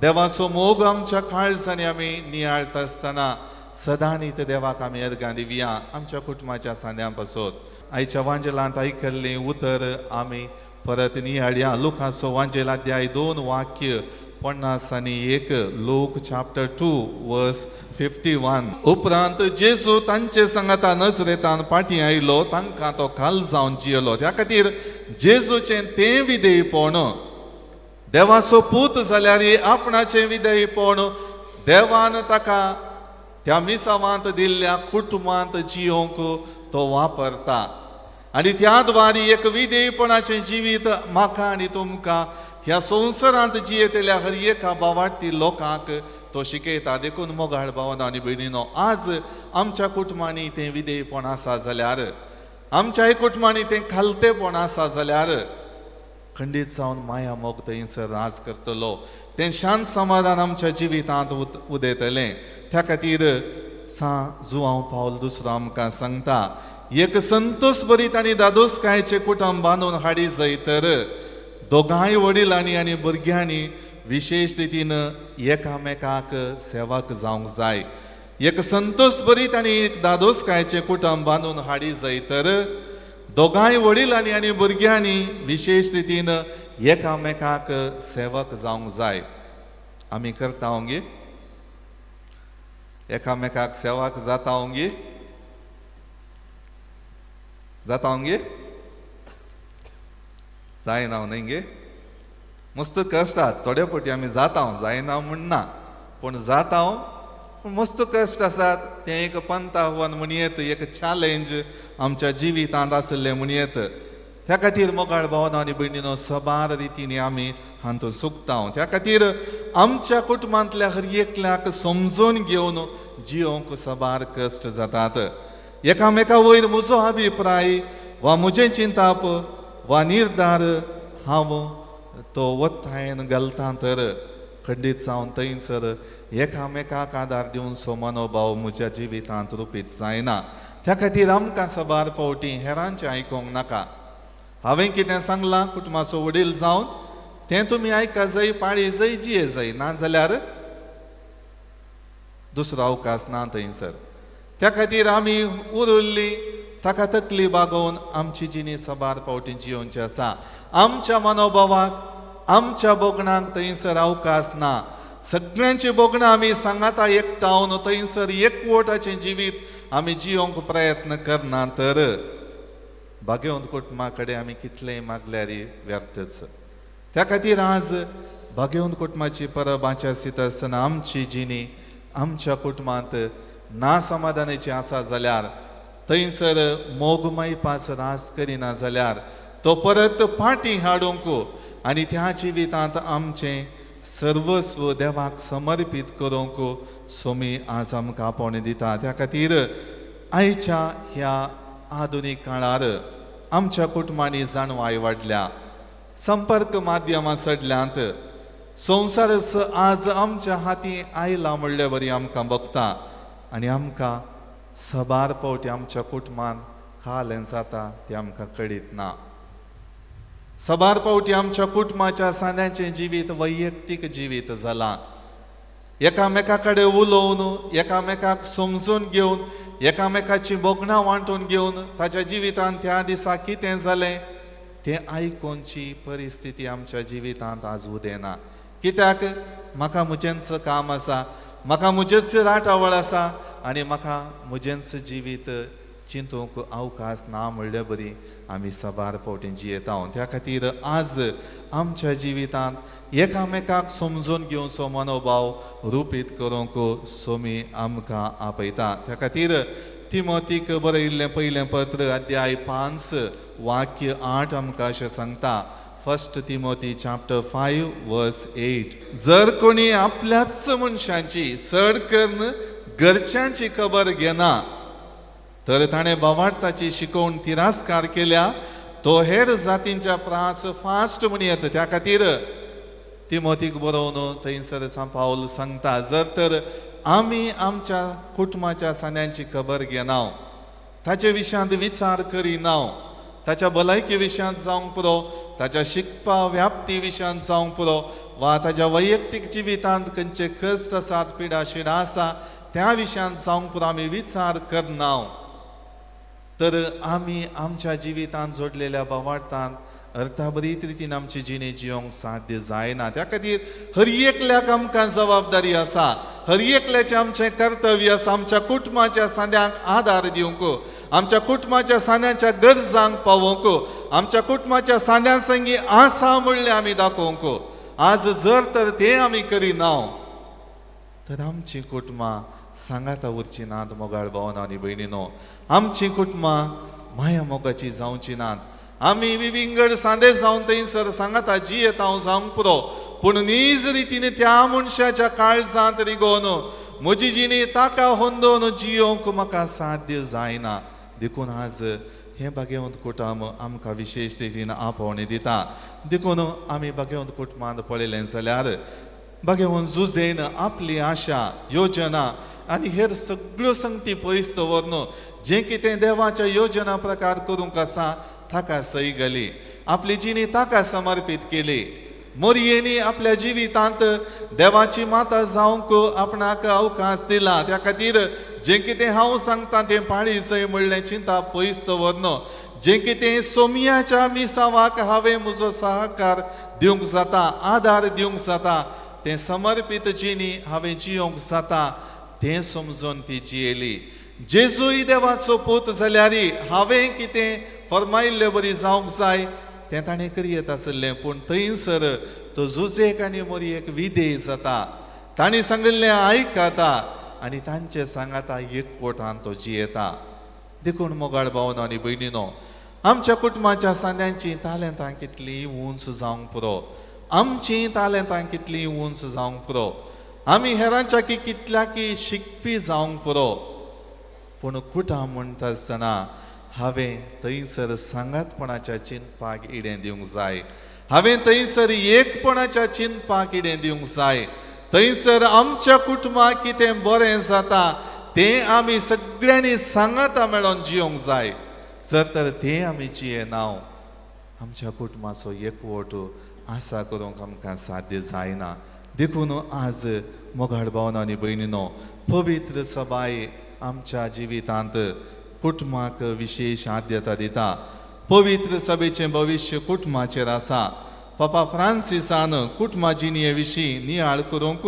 देवाचो मोग आमच्या काळजांनी आमी नियाळता आसतना सदांनी ते देवाक आमी अर्गां दिवया आमच्या कुटुंबाच्या सांद्यां पासत. आयच्या वांजेलांत आयकल्लें उतर आमी परत नियाळया. लुकाचो वांजेल अध्याय 2 वाक्य 51, लोक चॅप्टर 2 वर्स 51. उपरांत जेजू तांचे सांगाता नजरेतान फाटीं आयलो, तांकां तो खाल जावन जियेलो. त्या खातीर जेजूचें तें विधेयपण, देवाचो पूत जाल्यार आपणाचें विधेयपण देवान ताका त्या मिसावांत दिल्ल्या कुटुंबांत जियोंक तो वापरता आनी त्या द्वारी एक विधेयपणाचें जिवीत म्हाका आनी तुमकां ह्या संवसारांत जियेतल्या हर एका बावाडटी लोकांक तो शिकयता. देखून मोगाळ भावना आनी भयणीनो, आज आमच्या कुटुंबांनी तें विधेयपण आसा जाल्यार, आमच्याय कुटुंबांनी तें खालतेपण आसा जाल्यार खंडीत जावन माया मोग थंयसर राज करतलो, तें शांत समाधान आमच्या जिवितांत उदेतलें. त्या खातीर सा जुआंव पावल दुसरो आमकां सांगता, एक संतोष भरीत आनी दादोसकायचें कुटुंब बांदून हाडी जाय तर दोगांय वडिलांनी आनी भुरग्यांनी विशेश रितीन एकामेकाक सेवाक जावंक जाय. एक संतोष भरीत आनी एक दादोसकायचें कुटुंब बांदून हाडी जाय तर दोगांय वडिलांनी आनी भुरग्यांनी विशेश रितीन एकामेकाक सेवक जावंक जाय. आमी करता गे एकामेकाक सेवाक जाता गे, जाता गे, जायना न्हय गे, मस्त कश्ट आसात. थोडे फावटी आमी जाता जायना म्हूण ना, पूण जाता पूण मस्त कश्ट आसात. तें एक पंतावन म्हणयेत, एक चॅलेंज आमच्या जिवितांत आशिल्लें म्हणयेत. त्या खातीर मोगाळ भावना आनी भयणीनो, सबार रितींनी आमी हातूंत सुकता. त्या खातीर आमच्या कुटुंबांतल्या हर एकल्याक समजून घेवन जियोंक सबार कश्ट जातात. एकामेका वयर म्हजो अभिप्राय वा म्हजें चिंताप वा निर्धार हांव तो वत्तायेन घालता तर खंडीत जावन थंयसर एकामेकाक आदार दिवचो मनोभाव म्हज्या जिवितांत रुपीत जायना. त्या खातीर आमकां सबार फावटी हेरांचें आयकूंक नाका. हांवें कितें सांगलां कुटुंबाचो वडील जावन तें तुमी आयका जाय, पाळी जाय, जिये जाय, ना जाल्यार दुसरो अवकाश ना थंयसर. त्या खातीर आमी उरुल्ली ताका तकली बागोवन आमची जिणी सबार फावटी जियोवची आसा. आमच्या मनोभावाक आमच्या भोगणांक थंयसर अवकाश ना. सगळ्यांची भोगणां आमी सांगाता एकठावन थंयसर एकवटाचें जिवीत आमी जियोवंक प्रयत्न करना तर भाग्यवंत कुटुंबा कडेन आमी कितलेंय मागल्यार व्यर्थच. त्या खातीर आज भाग्यवंत कुटुंबाची परब आचरित आसतना आमची जिणी आमच्या कुटुंबांत ना समाधानाची आसा जाल्यार, थंयसर मोगमय पास रास करिना जाल्यार तो परत फाटीं हाडूंक आनी त्या जिवितांत आमचें सर्वस्व देवाक समर्पीत करूंक सोमी आज आमकां आपोवणें दिता. त्या खातीर आयच्या ह्या आधुनीक काळार आमच्या कुटुंबांनी जाणवाय वाडल्या, संपर्क माध्यमां सडल्यांत, संवसार आज आमच्या हाती आयला म्हणले वरी आमकां बघता आनी आमकां सबार फावटी आमच्या कुटुंबान खालें जाता तें आमकां कळीत ना. सबार फावटी आमच्या कुटुंबाच्या सांद्याचें जिवीत वैयक्तीक जिवीत जालां. एकामेका कडेन उलोवन, एकामेकाक समजून घेवन, एकामेकाची भोगणां वांटून घेवन ताच्या जिवितांत त्या दिसा कितें जालें तें आयकोनची परिस्थिती आमच्या जिवितांत आज उदेना. कित्याक म्हाका म्हजेंच काम आसा, म्हाका म्हजेच राटावळ आसा आनी म्हाका म्हजेंच जिवीत चिंतूंक अवकाश ना म्हणले बरी आमी सबार फावटी जियेता. त्या खातीर आज आमच्या जिवितांत एकामेकाक समजून घेवचो मनोभाव रुपीत करूंक सोमी आमकां आपयता. त्या खातीर तिमोतीक बरयिल्लें पयलें पत्र अध्याय 5 वाक्य 8 आमकां अशें सांगता, 1 तिमोती चॅप्टर 5 वर्स 8, जर कोणी आपल्याच मनशांची चड करून घरच्यांची खबर घेना तर ताणें बावार्थाची शिकोवन तिरस्कार केल्या, तो हेर जातींच्या प्रास फास्ट म्हण येता. त्या खातीर तिमोतीक बरोवन थंयसर सांत पावल सांगता, जर तर आमी आमच्या कुटुंबाच्या सांद्यांची खबर घेना ताचे विशयांत विचार करिना, ताच्या भलायकी विशयांत जावंक पुरो, ताच्या शिकपा व्याप्ती विशयांत जावंक पुरो, वा ताच्या वैयक्तीक जिवितांत खंयचे कश्ट आसात, पिडा शिडा आसा त्या विशयांत जावंक पुरो आमी विचार करना। तर आमी आमच्या जिवितांत जोडलेल्या भावार्थान अर्थाभरीत रितीन आमची जिणे जिवंक साध्य जायना। त्या खातीर हर एकल्याक आमकां जबाबदारी आसा, हर एकल्याचें आमचें कर्तव्य आसा आमच्या कुटुंबाच्या सांद्यांक आदार दिवंक, आमच्या कुटुंबाच्या सांद्यांच्या गरजांक पावोवंक, आमच्या कुटुंबाच्या सांद्यां संगी आसा म्हणलें आमी दाखोवंक। आज जर तर तें आमी करिना तर आमचीं कुटुंबां सांगाता उरचीं नात। मोगाळ भावना आनी भयणीनो, आमचीं कुटुंबां माया मोगाची जावचीं नात। आमी विविंगड सांदे जावन थंयसर सांगाता जियेता हांव जावंक पुरो, पूण नीज रितीन त्या मनशाच्या काळजांत रिगोवन म्हजी जिणी ताका होंदोवन जियोवंक म्हाका साध्य जायना। देखून आज हें भाग्यवंत कुटुंब आमकां विशेश रितीन आपोवणी दिता। देखून आमी भाग्यवंत कुटुंबांत पळयलें जाल्यार भाग्यवंत जुझेन आपली आशा, योजना आनी हेर सगळ्यो संगती पयस दवरून जें कितें देवाच्या योजना प्रकार करूंक आसा ताका सही घाली, आपली जिणी ताका समर्पीत केली। मोरयेनी आपल्या जिवितांत देवाची माता जावंक आपणाक अवकाश दिला। त्या खातीर जें कितें हांव सांगता तें पाळी जंय म्हणलें चिंता पयस दवरन जें कितें सोमयाच्या मिसावाक हांवें म्हजो सहकार दिवंक जाता, आदार दिवंक जाता, तें समर्पीत जिणी हांवें जियोंक जाता तें समजून ती जियेली। जेजूय देवाचो पूत जाल्यार हांवें कितें फर्मायिल्ले बरी जावंक जाय तें ताणें करयेत आसलें, पूण थंयसर तो जुजेक आनी मोरयेक विधेय जाता, तांणी सांगिल्लें आयकता आनी तांचे सांगाता एकवटान तो जियेता। देखून मोगाळ भावनो आनी भयणीनो, आमच्या कुटुंबाच्या सांद्यांची तालेंतां कितलीं उंच जावंक पुरो, आमचीं तालेंतां कितलीं उंच जावंक पुरो, आमी हेरांच्या की कितल्याकी शिकपी जावंक पुरो, पूण कुटां म्हणटा आसतना हांवें थंयसर सांगातपणाच्या चिंतपाक इडें दिवंक जाय, हांवें थंयसर एकपणाच्या चिंतपाक इडें दिवंक जाय। थंयसर आमच्या कुटुंबाक कितें बरें जाता तें आमी सगळ्यांनी सांगाता मेळोन जियोंक जाय। जर तर तें आमी जियेना आमच्या कुटुंबाचो एकवट आसा करूंक आमकां साध्य जायना। देखून आज मोगाळ भावना आनी भयणीनो, पवित्र सबाय आमच्या जिवितांत कुटुंबाक विशेष आद्यता दिता। पवित्र सभेचें भविश्य कुटुंबाचेर आसा। पापा फ्रांसिसान कुटुंबा जिणये विशीं नियाळ करूंक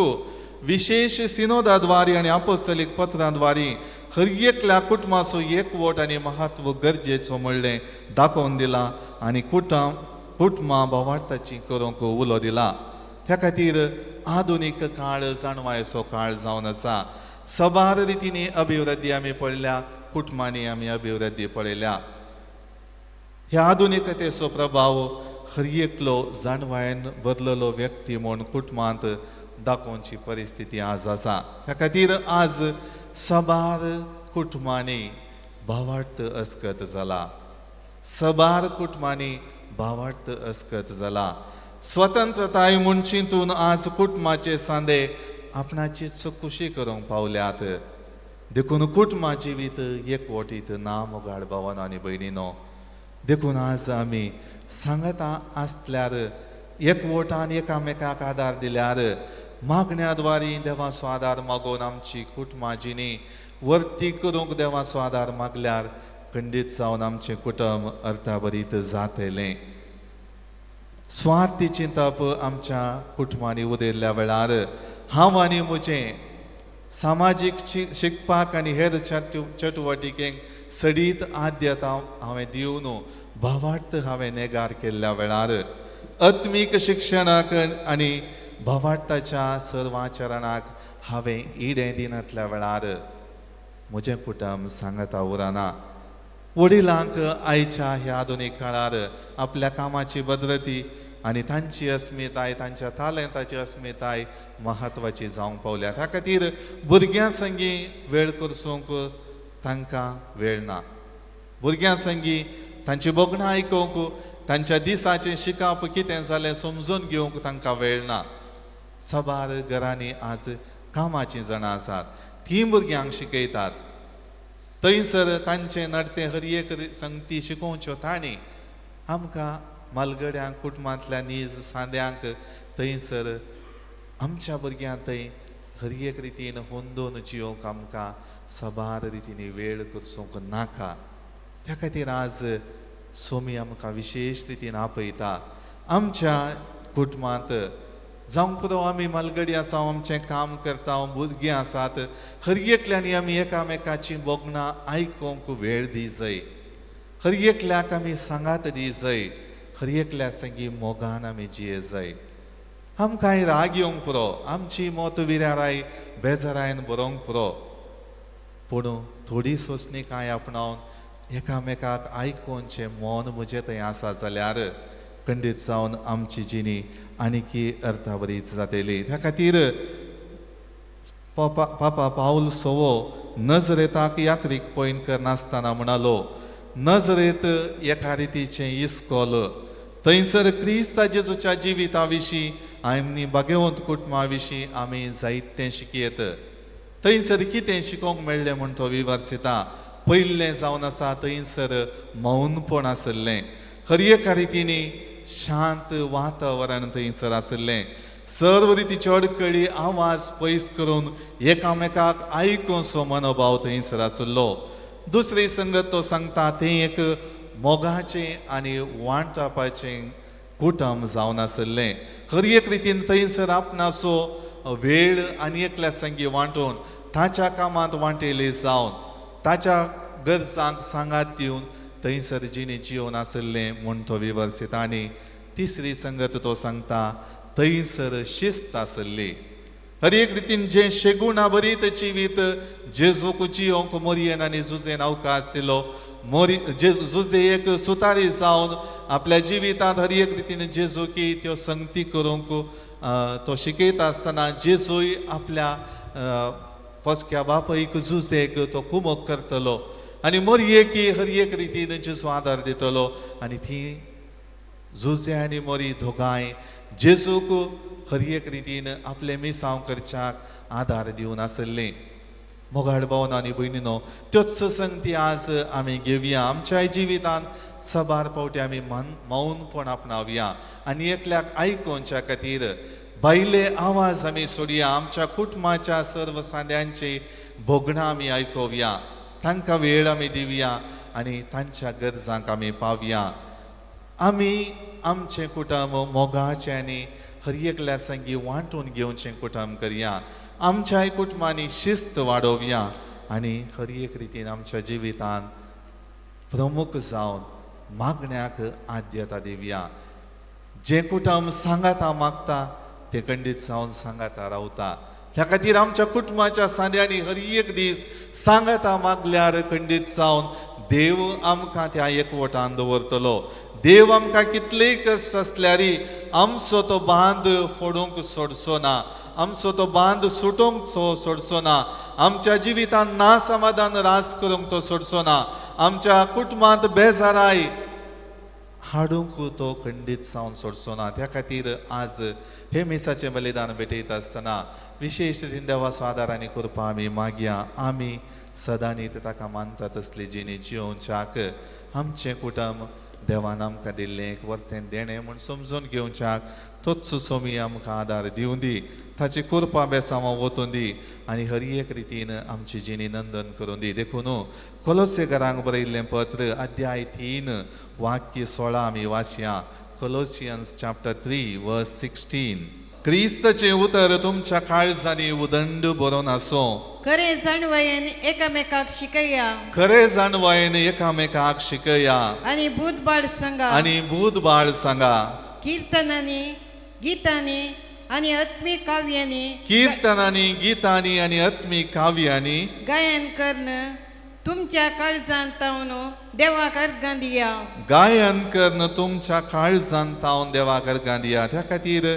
विशेष सिनोदाद्वारी आनी आपोस्तलीक पत्राद्वारी हर एकल्या कुटुंबाचो एकवट आनी म्हत्व गरजेचो म्हणलें दाखोवन दिलां आनी कुटुंबां भावार्थाची करूंक उलो दिला। त्या खातीर आधुनीक काळ जाणवायेचो काळ जावन आसा। सबार रितींनी अभिवृद्धी आमी पळयल्या, कुटुंबांनी आमी अभिवृद्धी पळयल्या। ह्या आधुनिकतेचो प्रभाव हर एकलो जाणवायेन बदललो व्यक्ती म्हूण कुटुंबांत दाखोवची परिस्थिती आज आसा। त्या खातीर आज सबार कुटुंबांनी भावार्थ अस्कत जाला, सबार कुटुंबांनी भावार्थ अस्कत जाला। स्वतंत्रताय म्हूण चिंतून आज कुटुंबाचे सांदे आपणाची चकुशी करूंक पावल्यात। देखून कुटुंबा जिवीत एकवटीत ना मोगाळ भावानो आनी भयणीनो। देखून आज आमी सांगाता आसल्यार एकवटान एकामेकाक आदार दिल्यार मागण्या द्वारी देवाचो आदार मागून आमची कुटुंबा जिणी वर्ती करूंक देवाचो आदार मागल्यार खंडीत जावन आमचें कुटुंब अर्थाभरीत जातलें। स्वार्थी चिंतप आमच्या कुटुंबांनी उदयल्ल्या वेळार हांव आनी म्हजें सामाजीक शिकपाक आनी हेर चटुवटिकेंक सडीत आद्यता हांवें दिवन भावार्थ हांवें नेगार केल्ल्या वेळार आत्मीक शिक्षणाक आनी भावार्थाच्या सर्वाचरणाक हांवें इडें दिनातल्या वेळार म्हजें कुटुंब सांगाता उरना। वडिलांक आयच्या ह्या आधुनीक काळार आपल्या कामाची भद्रती आनी तांची अस्मिताय, तांच्या तालेंताची अस्मिताय म्हत्वाची जावंक पावल्या। त्या खातीर भुरग्यां संगी वेळ करसूंक तांकां वेळ ना। भुरग्यां संगी तांची भोगणां आयकूंक, तांच्या दिसाचें शिकप कितें जालें समजून घेवंक तांकां वेळ ना। साबार घरांनी आज कामाचीं जाणां आसात, तीं भुरग्यांक शिकयतात। थंयसर तांचें नडतें हर एक संगती शिकोवच्यो तांणी आमकां मालगड्यांक कुटुंबांतल्या नीज सांद्यांक थंयसर आमच्या भुरग्यांक थंय हर एक रितीन होंदोन जियोंक आमकां साबार रितीनी वेळ करचोंक नाका. त्या खातीर आज सोमी आमकां विशेश रितीन आपयता आमच्या कुटुंबांत जावंक पुरो आमी मालगडी आसा, आमचें काम करता, भुरगीं आसात, हर एकल्यांनी आमी एकामेकाची भोगणां आयकूंक वेळ दी जाय, हर एकल्याक आमी सांगात दी जाय, हर एकल्या संगी मोगान आमी जिये जाय. आमकां राग येवंक पुरो, आमची मत विराराय बेजारायन बरोवंक पुरो, पूण थोडी सोंसणीकाय आपणावन एकामेकाक आयकोनचें मन म्हजें थंय आसा जाल्यार खंडीत जावन आमची जिणी आनीकी अर्थावरीच जातली. त्या खातीर पापा पावल सोवो नजरेताक यात्रीक पॉयंट करनासतना म्हणालो, नजरेत एका रितीचें इस्कोल थंयसर क्रिस्ता जेजूच्या जिविता विशीं आनी भाग्यवंत कुटुंबा विशीं आमी जायतें शिकयत. थंयसर कितें शिकोवंक मेळ्ळें म्हूण तो विवर्सिता. पयलें जावन आसा थंयसर मौनपण आसलें, हर एका रितीनी शांत वातावरण थंयसर आसलें, सर्व रितीच्यो अडकळी आवाज पयस करून एकामेकाक आयकुसो मनोभाव थंयसर आसलो. दुसरी संगत तो सांगता तें एक मोगाचें आनी वांटापाचें कुटुंब जावन आसलें. हर एक रितीन थंयसर आपणाचो वेळ आनी एकल्या संगी वांटून ताच्या कामांत वांटेली जावन ताच्या गरजांक सांगात दिवन थंयसर जिणी जिवन आसलें म्हूण तो विवर्सिता. आनी तिसरी संगत तो सांगता थंयसर शिस्त आसली. हर एक रितीन जें शेगुणा बरीत जिवीत जेजूक जियोंक मोरयेन आनी जुजेन अवकाश दिलो. मोरी जुजे एक सुतारी जावन आपल्या जिवितांत हर एक रितीन जेजूकी त्यो संगती करूंक तो शिकयता आसतना जेजूय आपल्या पोसक्या बापयक जुजेक तो कुमक करतलो आनी मोरयेकी हर एक रितीन जेजू आदार दितलो. आनी ती जुजे आनी मोरी दोगांय जेजूक हर एक रितीन आपलें मिसांव करच्याक आदार दिवन आसलें. मोगाळ भावन आनी भयणीनो, त्योच संगती आज आमी घेवया आमच्या जिवितांत. साबार फावटी आमी मौनपण आपणावया आनी एकल्याक आयकोवच्या खातीर भायले आवाज आमी सोडया. आमच्या कुटुंबाच्या सर्व सांद्यांची भोगणां आमी आयकोवया, तांकां वेळ आमी दिवया आनी तांच्या गरजांक आमी पावया. आमी आमचें कुटुंब मोगाचें आनी हर एकल्या संगी वांटून घेवचें कुटुंब करया. आमच्याय कुटुंबांनी शिस्त वाडोवया आनी हर एक रितीन आमच्या जिवितांत प्रमुख जावन मागण्याक आद्यता दिवया. जें कुटुंब सांगाता मागता तें खंडीत जावन सांगाता रावता. त्या खातीर आमच्या कुटुंबाच्या सांद्यांनी हर एक दीस सांगाता मागल्यार खंडीत जावन देव आमकां त्या एकवटान दवरतलो. देव आमकां कितलेय कश्ट आसल्यारय आमचो तो बांद फोडूंक सोडचो ना, आमचो तो बांद सुटोवंक तो सोडचो ना, आमच्या जिवितांत ना समाधान रास करूंक तो सोडचो ना, आमच्या कुटुंबांत बेजाराय हाडूंक तो खंडीत जावन सोडचो ना. त्या खातीर आज हे मिसाचें बलिदान भेटयता आसतना विशेश देवाचो आदार आनी कृपा आमी मागया. आमी सदांनी ताका मानता तसली जिणी जियोवच्याक आमचें कुटुंब देवान आमकां दिल्लें एक वर्तें देणें म्हूण समजून घेवच्याक तोच सोमी आमकां आदार दिवं दी, ताची कृपा बेसांवां वतून दी आनी हर एक रितीन आमची जिणी नंदन करूं दी. देखून कोलोसेकारांक बरयल्लें पत्र अध्याय 3 वाक्य 16 आमी वाचया. कोलोसियन्स चॅप्टर 3 वर्स 16. क्रिस्ताचें उतर तुमच्या काळजांनी उदंड बरोवन आसूं. खरें जाणवायेन एकामेकाक शिकया, खरें जाणवायेन एकामेकाक शिकया आनी भूतबाळ सांगा, आनी भूतबाळ सांगा. किर्तनांनी, गितांनी आनी आत्मीक काव्यांनी, किर्तनांनी, गितांनी आनी आत्मीक काव्यांनी गायन कर्ण तुमच्या काळजांत तावन देवाक अर्गां दिया. गायन कर्ण तुमच्या काळजांत तावन देवाक अर्गां दिया. त्या खातीर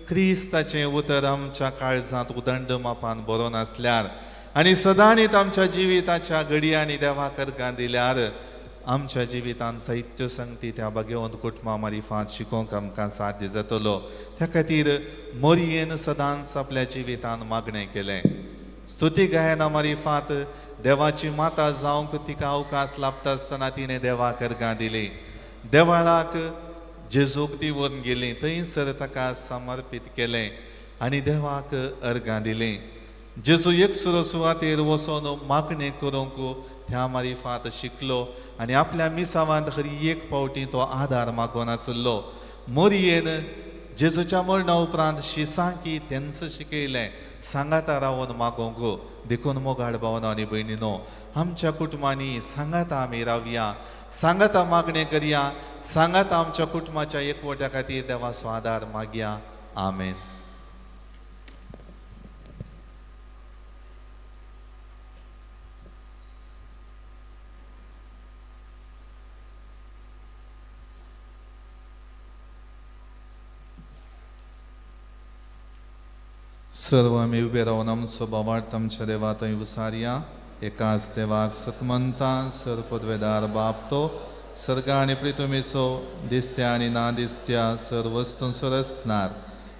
क्रिस्ताचें उतर आमच्या काळजांत उदंड मापान बरोवन आसल्यार आनी सदांनीत आमच्या जिविताच्या घडयांनी देवाक अर्गां दिल्यार आमच्या जिवितांत साहित्य संगती त्या भाग्यवंत कुटुंबा मारिफात शिकोवंक आमकां साध्य जातलो. त्या खातीर मोरयेन सदांच आपल्या जिवितांत मागणें केलें. स्तुती गायना मारिफात देवाची माता जावंक तिका अवकाश लाभता आसतना तिणें देवाक अर्गां दिली. देवाळाक जेजूक ती व्हरून गेली, थंयसर ताका समर्पीत केलें आनी देवाक अर्गां दिली. जेजू एकसुरो सुवातेर वचोन मागणें करूंक त्या मारिफात शिकलो आनी आपल्या मिसावांत हर एक फावटी तो आदार मागून आसलो. मोरयेन जेजूच्या मरणा उपरांत शिसांकी तेंच शिकयलें, सांगाता रावन मागोंक. देखून मोगाळ भावना आनी भयणीनो, आमच्या कुटुंबांनी सांगाता आमी रावया, सांगाता मागणें करया, सांगाता आमच्या कुटुंबाच्या एकवट्या खातीर देवाचो आदार मागया. आमेन. सर्व आमी उबे रावन आमचो भावार्थ आमच्या देवा थंय उसारया. एकाच देवाक सतमंता सर पदवेदार बाप तो सर्गा आनी प्रितुमेचो दिसत्या आनी ना दिसत्या सर वस्तूंचो रचणार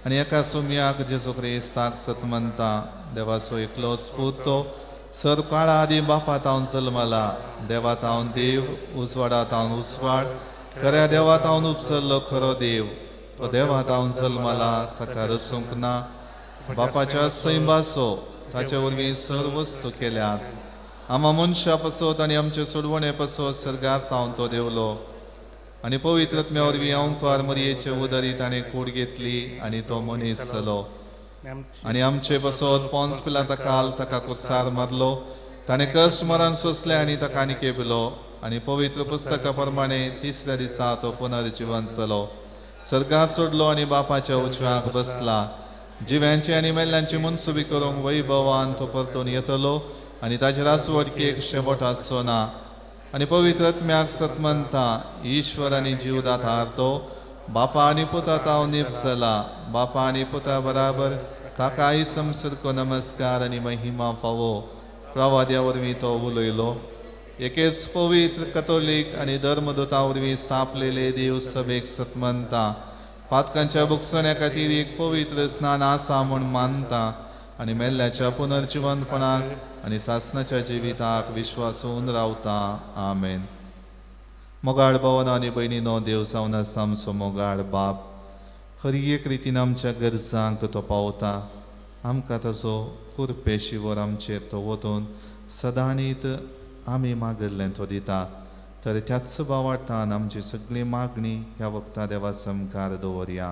आनी एका सुमयाक जेजू क्रिस्ताक सतमंता देवाचो एकलोच पूत तो सर काळा आदी बापा तावन जल्मला, देवा तावन देव, उजवाडा तावन उजवाड, खऱ्या देवा तावन उपसरलो खरो देव, तो देवा तावन जल्मला, ताका रसूंक ना, बापाच्या सैंबाचो ताचे वरवीं सर वस्तू केल्यात. आमा मनशा पसत आनी आमचे सोडवणे पसत सर्गार तावन तो देवलो आनी पवित्र आत्म्या वरवीं अंकुर मरयेचे उदरी ताणें कूड घेतली आनी तो मनीस जालो आनी आमचे पसत पोन्स पिलाता काल ताका कुर्सार मारलो. ताणें कश्ट मरण सोंसलें आनी ताका निकेपलो आनी पवित्र पुस्तका प्रमाणे तिसऱ्या दिसा तो पुनर्जिवन जालो, सर्गात सोडलो आनी बापाच्या उजव्याक बसला. जिव्यांची आनी मेल्ल्यांची मनसुबी करूंक वैभवान तो परतून येतलो आनी ताचे राजवटकेक शेवट आसचो ना. आनी पवित्र आत्म्याक सतमंता ईश्वर आनी जीवदातार तो बापा आनी पुता ताव निपसला, बापा आनी पुता बराबर ताकाय समसरको नमस्कार आनी महिमा फावो. प्रवाद्या वरवीं तो उलयलो. एकेच पवित्र कथोलीक आनी धर्मदूता वरवीं स्थापलेले देव सभेक सतमंता पातकांच्या भोगसण्या खातीर एक पवित्र स्नान आसा म्हूण मानता आनी मेल्ल्याच्या पुनर्जिवंतपणाक आनी सासनाच्या जिविताक विश्वासून रावता. आमेन. मोगाळ भावना आनी भयणीनो, देव जावन आसा आमचो मोगाळ बाप, हर एक रितीन आमच्या गरजांक तो पावता. आमकां ताचो कुरपे शिवर आमचेर तो वतून सदांनीत आमी मागिल्लें तो दिता. तर त्याच भावार्थान आमची सगळी मागणी ह्या वखता देवा समकार दवरया.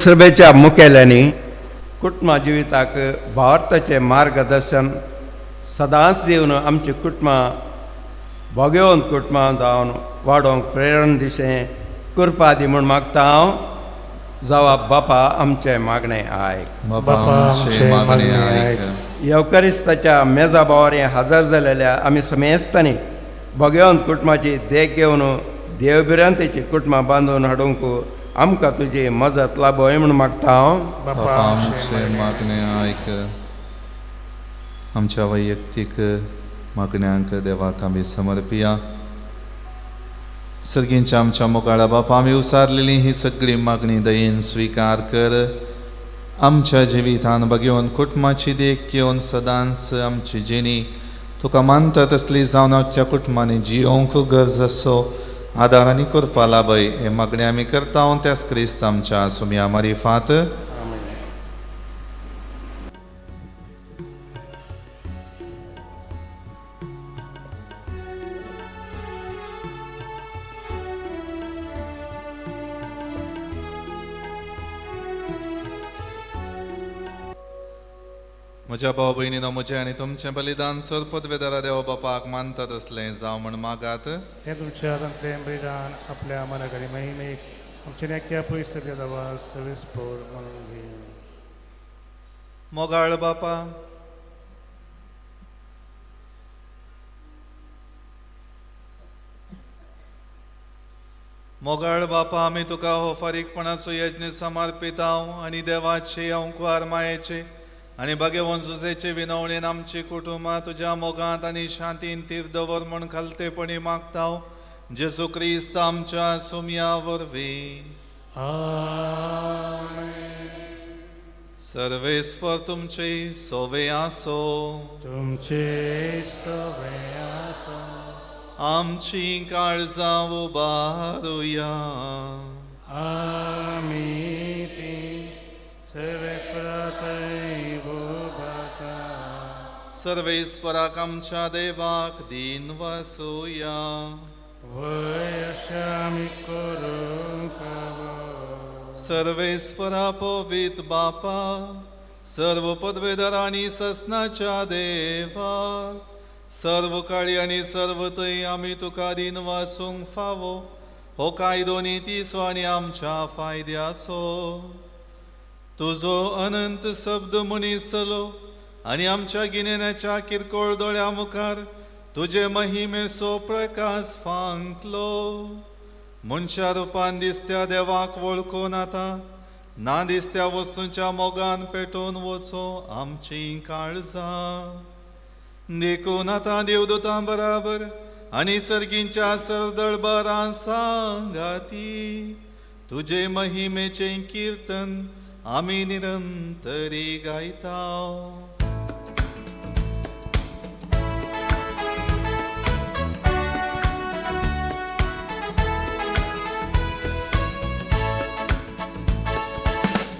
सभेच्या मुखेल्यांनी कुटुंबा जिविताक भावार्थाचें मार्गदर्शन सदांच दिवन आमची कुटुंबां भोगेवन कुटुंबां जावन वाडोवंक प्रेरण दिशें कृपा दी म्हूण मागता हांव. जावा बापा आमचें मागणें आयक. बापा आमचें मागणें आयक. येवकरिस्ताच्या मेजा बावारी हजर जालेल्या आमी समेस्तांनी भोगेवन कुटुंबाची देख घेवन देवभिरांतेची कुटुंबां बांदून हाडूंक आमकां तुजी मजत लाभय म्हूण मागता हांव. बापा आमचें मागणें आयक. आमच्या वैयक्तीक मागण्यांक देवाक आमी समर्पिया. सर्गींच्या आमच्या मोगाळा बापा, आमी उसारलेली ही सगळी मागणी दयेन स्विकार कर. आमच्या जिवितान बघेवन कुटुंबाची देख घेवन सदांच आमची जिणी तुका मानता तसली जावन आमच्या कुटुंबांनी जियोवंक गरज आसो आदार आनी करपा लाभय. हे मागणी आमी करता त्याच क्रिस्त आमच्या सुमया मारिफात. म्हज्या भाव भयणीनो, म्हजें आनी तुमचें बलिदान सर पदवेदारा देव बापाक मानतात असलें जावं म्हण मागात. हें तुमच्या हातांतलें बलिदान आपल्या मनाकडे महिमेक आमच्या नेक्या पयस देवा सविस्पोर म्हणून घे. मोगाळ बापा, मोगाळ बापा, आमी तुका हो फारीकपणाचो यज्ञ समर्पितांव आनी देवाचे अंकुर मायेचे आनी भगवंत जुजेचे विनवणेन आमची कुटुंबां तुज्या मोगांत आनी शांतीन तीर दवर म्हूण खालतेपणी मागता. जेजू क्रिस्त आमच्या सुमया वरवीं. आमेन. सर्वेस्पर तुमचे सोवे आसो. तुमचे सोवे आसो. आमची काळजां उबारुया. आमी ती सर्वेस्परा थंय उबारता. सर्वेस्पराक आमच्या देवाक दीन वसुया. वय अशें आमी करूंक फावो. सर्वेस्परा पवित्र बापा, सर्व पदवेदार आनी ससनाच्या देवा, सर्व काळी आनी सर्व थंय आमी तुका दीन वासूंक फावो. हो कायदो नितीचो आनी आमच्या फायद्याचो. तुजो अनंत शब्द मनीस जालो आनी आमच्या गिन्यानाच्या किरकोळ दोळ्या मुखार तुजे महिमेचो प्रकाश फांकलो. मनशा रुपान दिसत्या देवाक वळखून आतां ना दिसत्या वस्तूंच्या मोगान पेटोवन वचो आमची काळजां. देखून आतां देवदूतां बराबर आनी सर्गींच्या सरदळबारां सांगाती तुजे महिमेचें किर्तन आमी निरंतरी गायता.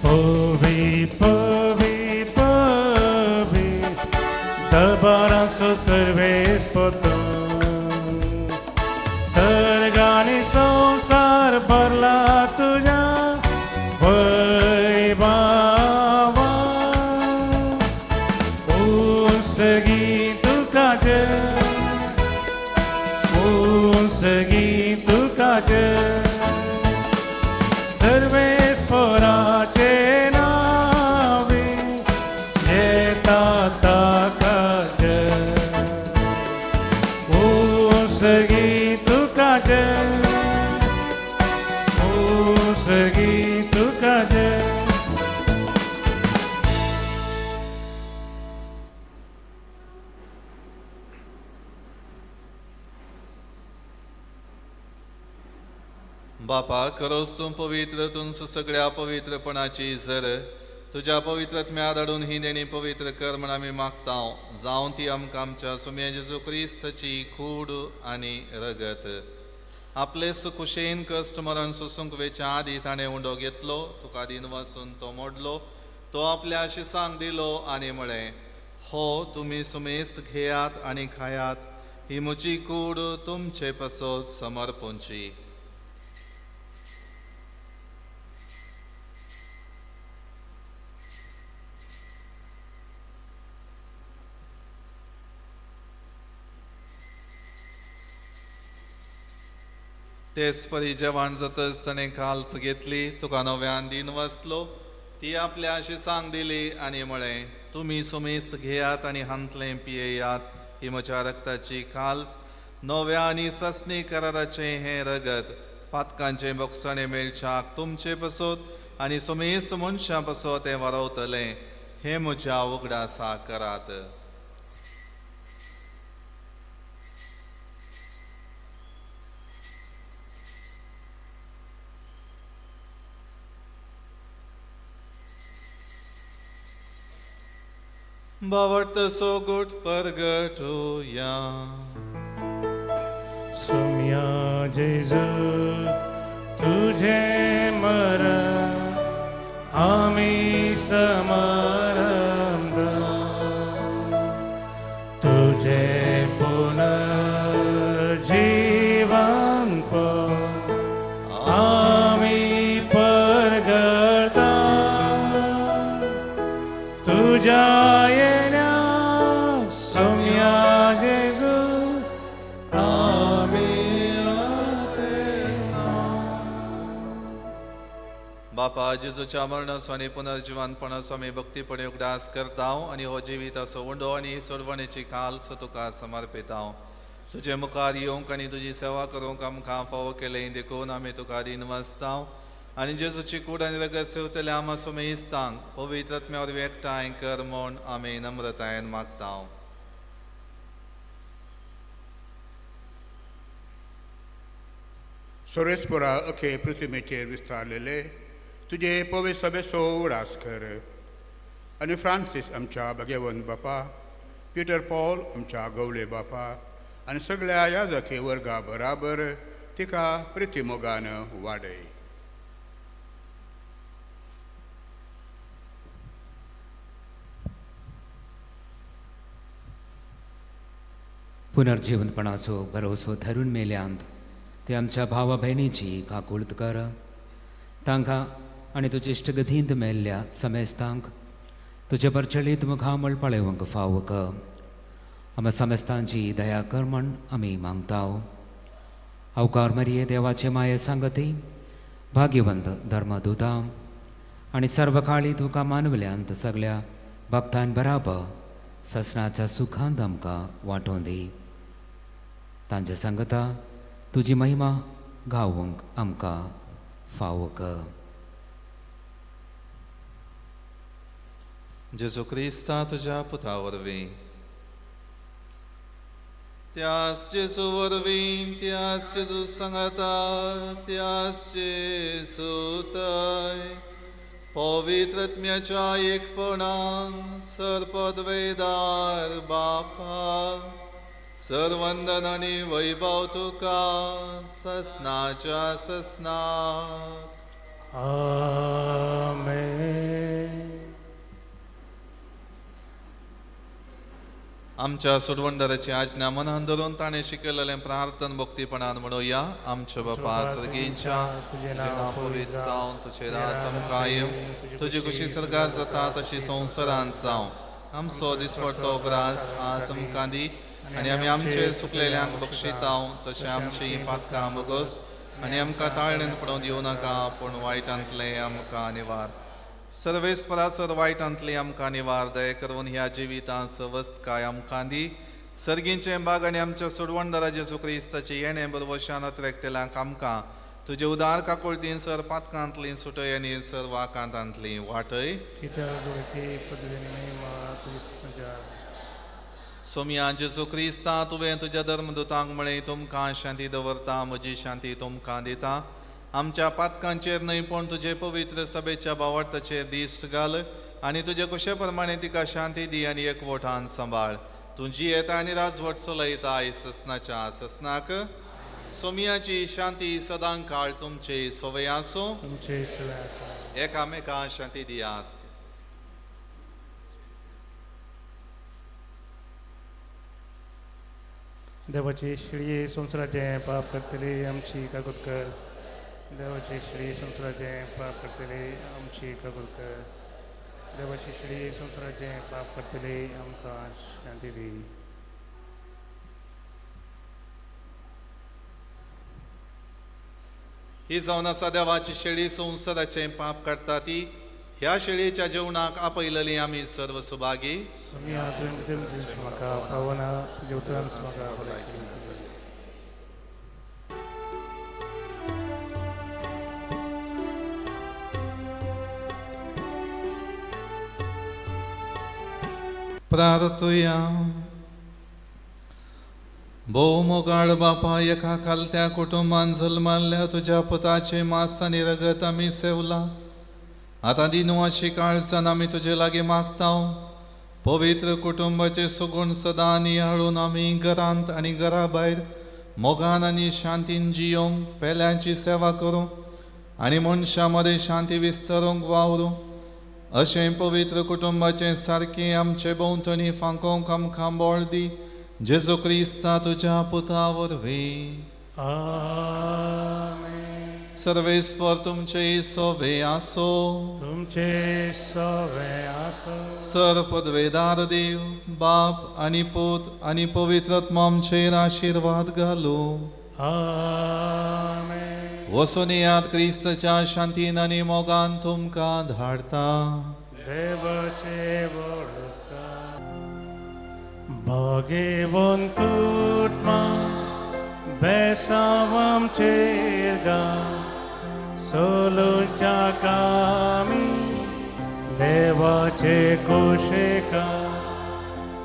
पवी पवी पवी दरबारांचो सर्वेस्पर, सर्ग आनी संवसार भरला तुज्या वैभवान. उंचगी तुका जय, उंचगी तुका जय, सर्वेस्पराचे नावे येता ताका जय. उंचगी तुका जय, उंचगी तुका जय. बापा, खरोच तूं पवित्र, तुमचो सगळ्या पवित्रपणाची जर तुज्या पवित्रत्म्या धाडून ही देणी पवित्र कर म्हण आमी मागता. जावं ती आमकां आमच्या सुम्या जेजू क्रिस्ताची कूड आनी रगत. आपले सुखुशेन कश्ट मरण सोसूंक वेच्या आदी ताणें उंडो घेतलो, तुका दीन वासून तो मोडलो, तो आपल्या शिसांक दिलो आनी म्हळें, हो तुमी सुमेस घेयात आनी खायात, ही म्हजी कूड तुमचे पासत समर्पूंची. तेच परी जेवण जातच ताणें काल्स घेतली, तुका नव्यान दीन वाचलो, ती आपल्या शिसांक दिली आनी म्हळें, तुमी सुमेस घेयात आनी हांतलें पियेयात, ही म्हज्या रक्ताची काल्स, नव्या आनी सासणी कराराचें हें रगत, पातकांचें बोगसाणें मेळच्याक तुमचे पासत आनी सुमेस मनशां पासत तें वारवतलें. हें म्हज्या उगडासा करात. भावार्थ सोगूट परगटुया. सोम्या जेजू तुझे मरण आमी समारंभ, तुझे पुनर्जीवन आमी परगटा. तुझ्या बापा, जेजूच्या मरणाचो आनी पुनर्जिवनपणाचो आमी भक्तीपणे उगडास करता आनी हो जिविताचो उंडो आनी सोडवणेची काल्स तुका समर्पिता. तुजे मुखार येवंक आनी तुजी सेवा करूंक आमकां फावो केलें देखून आमी तुका दीन वाचता आनी जेजूची कूड आनी रगत सेवतल्या आमा सुमेस्तांक पवित्र आत्म्या वरवीं एकठांय कर म्हूण आमी नम्रतायेन मागता. सर्वेस्परा अखे पृथ्वीचेर विस्तारलेले तुजे पवित्र सभेचो उगडास कर. आनी फ्रांसीस आमच्या भगेवन बापा, पिटर पॉल आमच्या गवले बापा आनी सगळ्या याजकी वर्गा बराबर तिका प्रितीमोगान वाडय. पुनर्जीवनपणाचो भरोसो धरून मेल्यांत ते आमच्या भावा भयणीची काकूळत कर. तांकां आनी तुजे इश्टगतींत मेल्ल्या समेस्तांक तुजे परचळीत मुखामळ पळोवंक फावक. आमच्या समेस्तांची दया कर म्हण आमी मागताव. अवकार मरिये देवाचे माये सांगती भाग्यवंत धर्मदुतां आनी सर्वकाळी तुका मानवल्यांत सगळ्या भक्तान बराबर ससनाच्या सुखांत आमकां वांटोवन दी. तांचे सांगता तुजी महिमा गावंक आमकां फावक. जेजू क्रिस्ता तुज्या पुता वरवीं, त्यास जेजू वरवीं, त्यास जेजू सांगाता, त्यास जेजू थंय पवित्र आत्म्याच्या एकपणान सर्पद्वेदार बापा सर्वंदन आनी वैभव तुका ससनाच्या ससनाक. आमेन. आमच्या सोडवणदाराची आज्ञा मनान धरून ताणें शिकयलेलें प्रार्थन भक्तीपणान म्हणुया. आमच्या बापा सर्गींच्या, तुजें नांव पवित्र जावं, तुजें राज आमकां येवं, तुजी खुशी सर्गात जाता तशी संवसारांत जावं. आमचो दिसपडतो ग्रास आज आमकां दी आनी आमी आमचेर सुकलेल्यांक बक्षिताव तशें आमचीं पातकां बगस आनी आमकां ताळणेन पडोवन दिवं नाका, पूण वायटांतलें आमकां निवार. सर्वेस्परासर वायटांतली आमकां निवार. दया करून ह्या जिवितांत सवस्तकाय आमकां दी. सर्गींचें बाग आनी आमच्या सोडवणदारा जेजू क्रिस्ताचें येणें बरवशान अत्रेकतेल्यांक आमकां तुजे उदार काकुळतीन सर पातकांतली सुटय आनी सर्व आकांतांतली वाटय. सोमया जेजू क्रिस्ता, तुवें तुज्या धर्मदुतांक म्हळें, तुमकां शांती दवरता, म्हजी शांती तुमकां दिता. आमच्या पातकांचेर न्हय पूण तुजे पवित्र सभेच्या भावार्थाचेर दिश्ट घाल आनी तुजे कुशे प्रमाणे तिका शांती दी आनी एकवटान सांबाळ. तूं जियेता आनी राजवट चलयता ससनाच्या ससनाक. सोमियाची शांती सदां काळ तुमचे सवय आसूं. एकामेका शांती दियात. देवाची शिळये संवसाराचें पाप करतली आमची काकूत कर. देवाची शिळी संवसाराचें पाप करतली आमची काकूत कर. देवाची शिळी संवसाराचें पाप करतली आमकां शांती दी. ही जावन आसा देवाची शेळी संवसाराचें पाप काडटा ती. ह्या शेळयेच्या जेवणाक आपयलेली आमी सर्व सुभागी. म्हाका पावना तुज्या उतरान म्हाका भलायकी. प्रार्थुया. भोवमोगाळ बापा, एका खालत्या कुटुंबान जल्माल्ल्या तुज्या पुताचें मांस आनी रगत आमी सेवला. आतां दिनू अशी काळजान आमी तुजे लागीं मागता. पवित्र कुटुंबाचें सुगूण सदां नियाळून आमी घरांत आनी घरा भायर मोगान आनी शांतीन जियोंक, पेल्यांची सेवा करूं आनी मनशां मदें शांती विस्तारूंक वावरूं. अशें पवित्र कुटुंबाचें सारकें आमचे भोंवतणी फांकोवंक आमकां बळ दी. जेजू क्रिस्ता तुज्या पुता वरवीं. आमेन. सर्वेस्पर तुमचे सोवे आसो. तुमचे सोवे आसो. सर पदवेदार देव बाप आनी पूत आनी पवित्र आत्मा आमचेर आशिर्वाद घालू. आमेन. वचून येयात, क्रिस्ताच्या शांतीन आनी मोगान तुमकां धाडटा. देवाचे वळखा भागेवन कुटमा बेसांव आमचेर गा सोलूच्या कामी देवाचे कुशेका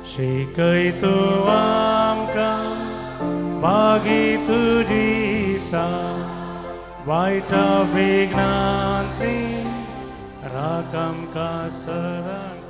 शिकय तूं आमकां मागी तुजी सा वायटा विघ्नांतली राख आमकां सदां.